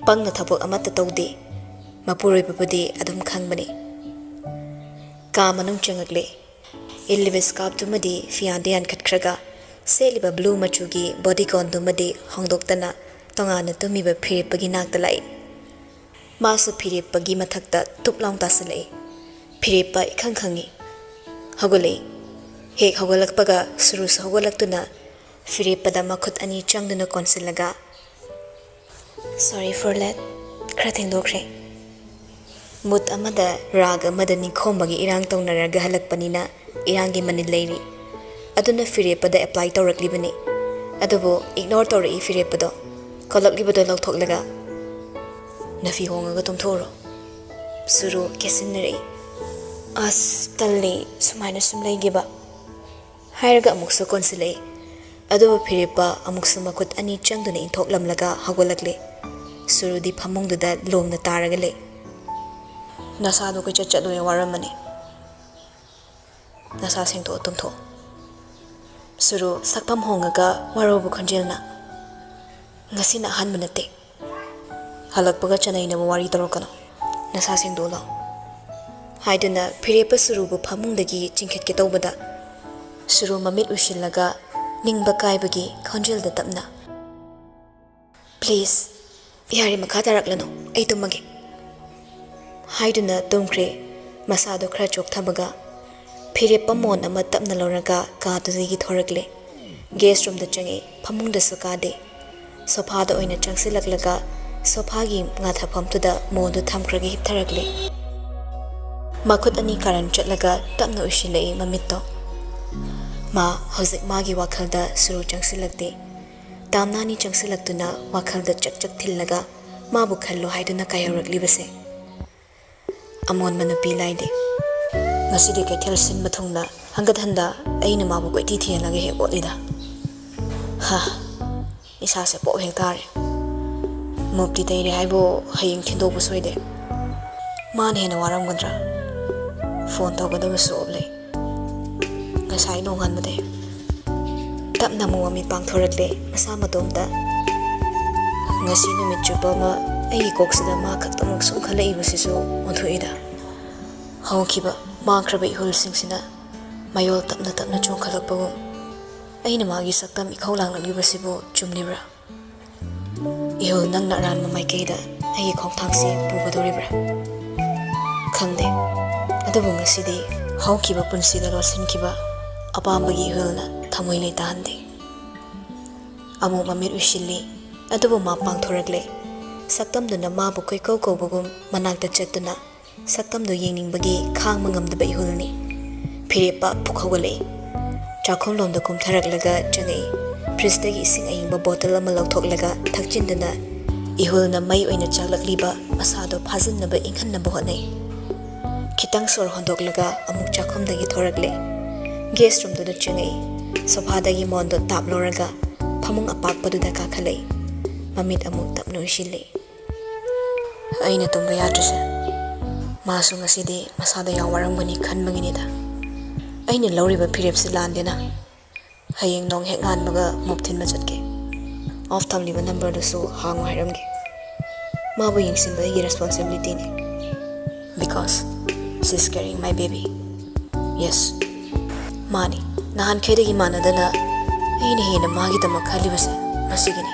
ꯄꯪꯅ ꯊꯕꯛ ꯑꯃꯠꯇ ꯇꯧꯗꯦ꯫ ꯃꯄꯨꯔꯣꯏꯕꯕꯨꯗꯤ ꯑꯗꯨꯝ ꯈꯪꯕꯅꯤ꯫ ꯀꯥ ꯃꯅꯨꯡ ꯆꯪꯉꯛꯂꯦ꯫ ꯏꯜꯂꯤꯕ ꯁ꯭ꯀꯥꯔꯞꯇꯨꯃꯗꯤ ꯐꯤꯌꯥꯟꯗ ꯌꯥꯟꯈꯠꯈ꯭ꯔꯒ, ꯁꯦꯠꯂꯤꯕ ꯕ꯭ꯂꯨ ꯃꯆꯨꯒꯤ ꯕꯣꯗꯤꯀꯣꯟꯗꯨꯃꯗꯤ ꯍꯣꯡꯗꯣꯛꯇꯅ ꯇꯣꯉꯥꯟꯅ ꯇꯨꯝꯃꯤꯕ ꯐꯤꯔꯦꯞꯄꯒꯤ ꯅꯥꯛꯇ ꯂꯥꯛꯏ꯫ ꯃꯥꯁꯨ ꯐꯤꯔꯦꯞꯄꯒꯤ ꯃꯊꯛꯇ ꯇꯨꯞ ꯂꯥꯎ ꯇꯥꯁꯤꯜꯂꯛꯏ꯫ ꯐꯤꯔꯦꯞꯄ ꯏꯈꯪ ꯈꯪꯉꯤ꯫ ꯍꯧꯒꯠꯂꯛꯏ꯫ ꯍꯦꯛ ꯍꯧꯒꯠꯂꯛꯄꯒ ꯁꯨꯔꯨꯁꯨ ꯍꯧꯒꯠꯂꯛꯇꯨꯅ ꯐꯤꯔꯦꯞꯄꯗ ꯃꯈꯨꯠ ꯑꯅꯤ ꯆꯪꯗꯨꯅ ꯀꯣꯟꯁꯤꯜꯂꯒ, "Sorry for late꯫ ꯈꯔ ꯊꯦꯡꯗꯣꯛꯈ꯭ꯔꯦ꯫" ꯃꯨꯠ ꯑꯃꯗ ꯔꯥꯒ ꯑꯃꯗ ꯅꯤꯡꯈꯣꯝꯕꯒꯤ ꯏꯔꯥꯡ ꯇꯧꯅꯔꯒ ꯍꯜꯂꯛꯄꯅꯤꯅ ꯏꯔꯥꯡꯒꯤ ꯃꯅꯤꯜ ꯂꯩꯔꯤ꯫ ꯑꯗꯨꯅ ꯐꯤꯔꯦꯞꯄꯗ ꯑꯦꯄ꯭ꯂꯥꯏ ꯇꯧꯔꯛꯂꯤꯕꯅꯤ꯫ ꯑꯗꯨꯕꯨ ꯏꯒꯅꯣꯔ ꯇꯧꯔꯛꯏ ꯐꯤꯔꯦꯞꯄꯗꯣ꯫ ꯀꯣꯜꯂꯛꯂꯤꯕꯗꯣ ꯂꯧꯊꯣꯛꯂꯒ, "ꯅꯐꯤ ꯍꯣꯡꯉꯒ ꯇꯨꯝꯊꯣꯛꯎꯔꯣ꯫" ꯁꯨꯔꯨ ꯀꯦꯁꯤꯟꯅꯔꯛꯏ꯫ "ꯑꯁ, ꯇꯜꯂꯤ ꯁꯨꯃꯥꯏꯅ ꯁꯨꯝ ꯂꯩꯒꯦꯕ꯫" ꯍꯥꯏꯔꯒ ꯑꯃꯨꯛꯁꯨ ꯀꯣꯟꯁꯤꯜꯂꯛꯏ꯫ ꯑꯗꯨꯕꯨ ꯐꯤꯔꯦꯞꯄ ꯑꯃꯨꯛꯁꯨ ꯃꯈꯨꯠ ꯑꯅꯤ ꯆꯪꯗꯨꯅ ꯏꯟꯊꯣꯛꯂꯝꯂꯒ ꯍꯧꯒꯠꯂꯛꯂꯦ꯫ ꯁꯨꯔꯨꯗꯤ ꯐꯃꯨꯡꯗꯨꯗ ꯂꯣꯡꯅ ꯇꯥꯔꯒ ꯂꯩ꯫ "ꯅꯁꯥꯗꯣ ꯀꯣꯏꯆꯠ ꯆꯠꯂꯨꯔꯦ, ꯋꯥꯔꯝꯃꯅꯤ꯫ ꯅꯁꯥ ꯁꯦꯡꯗꯣꯛꯑꯣ, ꯇꯨꯝꯊꯣꯛꯑꯣ꯫" ꯁꯨꯔꯨ ꯁꯛꯐꯝ ꯍꯣꯡꯉꯒ ꯋꯥꯔꯧꯕ ꯈꯣꯟꯖꯦꯜꯅ, "ꯉꯁꯤꯅ ꯑꯍꯥꯟꯕ ꯅꯠꯇꯦ꯫ ꯍꯜꯂꯛꯄꯒ ꯆꯅꯩꯅꯕ ꯋꯥꯔꯤ ꯇꯧꯔꯛꯀꯅꯨ꯫ ꯅꯁꯥ ꯁꯦꯡꯗꯣꯛꯑꯣ ꯂꯥꯎ," ꯍꯥꯏꯗꯨꯅ ꯐꯤꯔꯦꯞꯄ ꯁꯨꯔꯨꯕꯨ ꯐꯃꯨꯡꯗꯒꯤ ꯆꯤꯡꯈꯠꯀꯦ ꯇꯧꯕꯗ, ꯁꯨꯔꯨ ꯃꯃꯤꯠ ꯎꯏꯁꯤꯜꯂꯒ ꯅꯤꯡꯕ ꯀꯥꯏꯕꯒꯤ ꯈꯣꯟꯖꯦꯜꯗ ꯇꯞꯅ, "Please, ꯌꯥꯔꯦ, ꯃꯈꯥ ꯇꯥꯔꯛꯂꯅꯨ, ꯑꯩ ꯇꯨꯝꯃꯒꯦ," ꯍꯥꯏꯗꯨꯅ ꯇꯨꯝꯈ꯭ꯔꯦ꯫ ꯃꯁꯥꯗꯣ ꯈꯔ ꯆꯣꯛꯊꯕꯒ ꯐꯤꯔꯦꯞꯄ ꯃꯣꯟ ꯑꯃ ꯇꯞꯅ ꯂꯧꯔꯒ ꯀꯥꯗꯨꯗꯒꯤ ꯊꯣꯔꯛꯂꯦ꯫ ꯒꯦꯁ ꯔꯨꯝꯗ ꯆꯪꯉꯛꯏ꯫ ꯐꯃꯨꯡꯗꯁꯨ ꯀꯥꯗꯦ꯫ ꯁꯣꯐꯥꯗ ꯑꯣꯏꯅ ꯆꯪꯁꯤꯜꯂꯛꯂꯒ ꯁꯣꯐꯥꯒꯤ ꯉꯥꯊꯐꯝꯗꯨꯗ ꯃꯣꯟꯗꯨ ꯊꯝꯈ꯭ꯔꯒ ꯍꯤꯞꯊꯔꯛꯂꯦ꯫ ꯃꯈꯨꯠ ꯑꯅꯤ ꯀꯥꯔꯟ ꯆꯠꯂꯒ ꯇꯞꯅ ꯎꯏꯁꯤꯜꯂꯛꯏ ꯃꯃꯤꯠꯇꯣ꯫ ꯃꯥ ꯍꯧꯖꯤꯛ ꯃꯥꯒꯤ ꯋꯥꯈꯜꯗ ꯁꯨꯔꯨ ꯆꯪꯁꯤꯜꯂꯛꯇꯦ꯫ ꯇꯥꯝꯅꯥꯅꯤ ꯆꯪꯁꯤꯜꯂꯛꯇꯨꯅ ꯋꯥꯈꯜꯗ ꯆꯛ ꯆꯛ ꯊꯤꯜꯂꯒ ꯃꯥꯕꯨ ꯈꯜꯂꯣ ꯍꯥꯏꯗꯨꯅ ꯀꯥꯏꯍꯧꯔꯛꯂꯤꯕꯁꯦ꯫ ꯑꯃꯣꯟꯕ ꯅꯨꯄꯤ ꯂꯥꯏꯗꯤ꯫ ꯉꯁꯤꯗꯤ ꯀꯩꯊꯦꯜ ꯁꯤꯟꯕ ꯊꯨꯡꯅ ꯍꯟꯒꯠ ꯍꯟꯗ ꯑꯩꯅ ꯃꯥꯕꯨ ꯀꯣꯏꯊꯤ ꯊꯤꯍꯜꯂꯒ ꯍꯦꯛ ꯑꯣꯠꯂꯤꯗ꯫ ꯍꯥ, ꯏꯁꯥꯁꯦ ꯄꯣꯛ ꯍꯦꯛ ꯇꯥꯔꯦ꯫ ꯃꯨꯞꯇꯤ ꯇꯩꯔꯦ ꯍꯥꯏꯕꯨ ꯍꯌꯦꯡ ꯊꯤꯟꯗꯣꯛꯄ ꯁꯣꯏꯗꯦ꯫ ꯃꯥꯅ ꯍꯦꯟꯅ ꯋꯥꯔꯝꯒꯗ꯭ꯔꯥ? ꯐꯣꯟ ꯇꯧꯒꯗꯕꯁꯨ ꯑꯣꯞ ꯂꯩ꯫ ꯉꯁꯥꯏ ꯅꯣꯡꯉꯥꯟꯕꯗꯩ꯫ ꯇꯞꯅ ꯑꯃꯨꯛ ꯃꯃꯤꯠ ꯄꯥꯡꯊꯣꯔꯛꯂꯦ ꯃꯁꯥ ꯃꯇꯣꯝꯇ꯫ ꯉꯁꯤ ꯅꯨꯃꯤꯠ ꯆꯨꯞꯄ ꯑꯃ ꯑꯩꯒꯤ ꯀꯣꯛꯁꯤꯗ ꯃꯥ ꯈꯛꯇꯃꯛ ꯁꯨꯝ ꯈꯜꯂꯛꯏꯕꯁꯤꯁꯨ ꯑꯣꯟꯊꯣꯛꯏꯗ꯫ ꯍꯧꯈꯤꯕ ꯃꯥꯡꯈ꯭ꯔꯕ ꯏꯍꯨꯜꯁꯤꯡꯁꯤꯅ ꯃꯌꯣꯜ ꯇꯞꯅ ꯇꯞꯅ ꯆꯣꯡꯈꯠꯂꯛꯄꯒꯨꯝ, ꯑꯩꯅ ꯃꯥꯒꯤ ꯁꯛꯇꯝ ꯏꯈꯧ ꯂꯥꯡꯂꯛꯂꯤꯕꯁꯤꯕꯨ ꯆꯨꯝꯂꯤꯕ꯭ꯔꯥ? ꯏꯍꯨꯜ ꯅꯪꯅ ꯑꯔꯥꯟꯕ ꯃꯥꯏꯀꯩꯗ ꯑꯩꯒꯤ ꯈꯣꯡꯊꯥꯡꯁꯤ ꯄꯨꯒꯗꯧꯔꯤꯕ꯭ꯔꯥ? ꯈꯪꯗꯦ꯫ ꯑꯗꯨꯕꯨ ꯉꯁꯤꯗꯤ ꯍꯧꯈꯤꯕ ꯄꯨꯟꯁꯤꯗ ꯂꯣꯠꯁꯤꯟꯈꯤꯕ ꯑꯄꯥꯝꯕꯒꯤ ꯏꯍꯨꯜꯅ ꯊꯃꯣꯏ ꯂꯩꯇꯥꯍꯟꯗꯦ꯫ ꯑꯃꯨꯛ ꯃꯃꯤꯠ ꯎꯏꯁꯤꯜꯂꯤ, ꯑꯗꯨꯕꯨ ꯃꯥ ꯄꯥꯡꯊꯣꯔꯛꯂꯦ꯫ ꯁꯛꯇꯝꯗꯨꯅ ꯃꯥꯕꯨ ꯀꯣꯏꯀꯧ ꯀꯧꯕꯒꯨꯝ ꯃꯅꯥꯛꯇ ꯆꯠꯇꯨꯅ ꯁꯛꯇꯝꯗꯨ ꯌꯦꯡꯅꯤꯡꯕꯒꯤ ꯈꯥꯡꯕ ꯉꯝꯗꯕ ꯏꯍꯨꯜꯅꯤ꯫ ꯐꯤꯔꯦꯞꯄ ꯐꯨꯛ ꯍꯧꯒꯠꯂꯛꯏ꯫ ꯆꯥꯛꯈꯨꯝꯂꯣꯝꯗ ꯀꯨꯝꯊꯔꯛꯂꯒ ꯆꯪꯉꯛꯏ꯫ ꯐ꯭ꯔꯤꯖꯇꯒꯤ ꯏꯁꯤꯡ ꯑꯏꯪꯕ ꯕꯣꯇꯜ ꯑꯃ ꯂꯧꯊꯣꯛꯂꯒ ꯊꯛꯆꯤꯟꯗꯨꯅ ꯏꯍꯨꯜꯅ ꯃꯩ ꯑꯣꯏꯅ ꯆꯥꯛꯂꯛꯂꯤꯕ ꯃꯁꯥꯗꯣ ꯐꯥꯖꯤꯟꯅꯕ ꯏꯪꯍꯟꯅꯕ ꯍꯣꯠꯅꯩ꯫ ꯈꯤꯇꯪ ꯁꯣꯔ ꯍꯣꯟꯗꯣꯛꯂꯒ ꯑꯃꯨꯛ ꯆꯥꯛꯈꯨꯝꯗꯒꯤ ꯊꯣꯔꯛꯂꯦ꯫ ꯒꯦꯁ ꯔꯨꯝꯗꯨꯗ ꯆꯪꯉꯛꯏ꯫ ꯁꯣꯐꯥꯗꯒꯤ ꯃꯣꯟꯗꯣ ꯇꯥꯞ ꯂꯧꯔꯒ ꯐꯃꯨꯡ ꯑꯄꯥꯛꯄꯗꯨꯗ ꯀꯥꯈꯠꯂꯛꯏ꯫ ꯃꯃꯤꯠ ꯑꯃꯨꯛ ꯇꯞꯅ ꯎꯏꯁꯤꯜꯂꯤ꯫ ꯑꯩꯅ ꯇꯨꯝꯕ ꯌꯥꯗ꯭ꯔꯤꯁꯦ ꯃꯥꯁꯨ ꯉꯁꯤꯗꯤ ꯃꯁꯥꯗ ꯌꯥꯝ ꯋꯥꯔꯝꯒꯅꯤ ꯈꯟꯕꯒꯤꯅꯤꯗ꯫ ꯑꯩꯅ ꯂꯧꯔꯤꯕ ꯐꯤꯔꯦꯞꯁꯦ ꯂꯥꯟꯗꯦꯅ? ꯍꯌꯦꯡ ꯅꯣꯡ ꯍꯦꯛ ꯉꯥꯟꯕꯒ ꯃꯣꯞ ꯊꯤꯟꯕ ꯆꯠꯀꯦ꯫ ꯑꯣꯐ ꯊꯝꯂꯤꯕ ꯅꯝꯕꯔꯗꯨꯁꯨ ꯍꯥꯡꯉꯨ ꯍꯥꯏꯔꯝꯒꯦ꯫ ꯃꯥꯕꯨ ꯌꯦꯡꯁꯤꯟꯕ ꯑꯩꯒꯤ ꯔꯦꯁꯄꯣꯟꯁꯤꯕꯤꯂꯤꯇꯤꯅꯤ꯫ Because she's carrying my baby. Yes, ꯃꯥꯅꯤ꯫ ꯅꯍꯥꯟꯈꯩꯗꯒꯤ ꯃꯥꯟꯅꯗꯅ ꯑꯩꯅ ꯍꯦꯟꯅ ꯃꯥꯒꯤꯗꯃꯛ ꯈꯜꯂꯤꯕꯁꯦ ꯃꯁꯤꯒꯤꯅꯤ꯫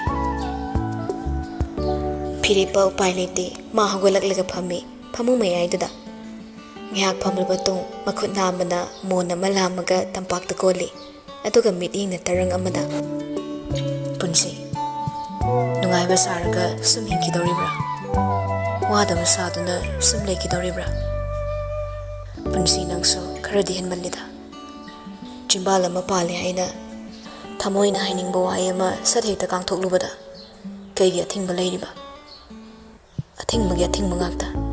ꯐꯤꯔꯦꯞꯄ ꯎꯄꯥꯏ ꯂꯩꯇꯦ꯫ ꯃꯥ ꯍꯧꯒꯠꯂꯛꯂꯒ ꯐꯝꯃꯤ ꯐꯃꯨꯡ ꯃꯌꯥꯏꯗꯨꯗ꯫ ꯉꯥꯏꯍꯥꯛ ꯐꯝꯂꯕ ꯇꯨꯡ ꯃꯈꯨꯠ ꯅꯥꯝꯃꯅ ꯃꯣꯟ ꯑꯃ ꯂꯥꯝꯃꯒ ꯇꯝꯄꯥꯛꯇ ꯀꯣꯜꯂꯤ꯫ ꯑꯗꯨꯒ ꯃꯤꯠꯌꯦꯡꯅ ꯇꯔꯪ ꯑꯃꯗ, "ꯄꯨꯟꯁꯤ, ꯅꯨꯡꯉꯥꯏꯕ ꯁꯥꯔꯒ ꯁꯨꯝ ꯍꯤꯡꯈꯤꯗꯧꯔꯤꯕ꯭ꯔꯥ? ꯋꯥꯗꯕ ꯁꯥꯗꯨꯅ ꯁꯨꯝ ꯂꯩꯈꯤꯗꯧꯔꯤꯕ꯭ꯔꯥ? ꯄꯨꯟꯁꯤ, ꯅꯪꯁꯨ ꯈꯔꯗꯤ ꯍꯦꯟꯃꯜꯂꯤꯗ꯫" ꯆꯤꯝꯕꯥꯜ ꯑꯃ ꯄꯥꯜꯂꯦ ꯍꯥꯏꯅ ꯊꯃꯣꯏꯅ ꯍꯥꯏꯅꯤꯡꯕ ꯋꯥꯍꯩ ꯑꯃ ꯁꯠ ꯍꯦꯛꯇ ꯀꯥꯡꯊꯣꯛꯂꯨꯕꯗ ꯀꯩꯒꯤ ꯑꯊꯤꯡꯕ ꯂꯩꯔꯤꯕ? ꯑꯊꯤꯡꯕꯒꯤ ꯑꯊꯤꯡꯕ ꯉꯥꯛꯇ꯫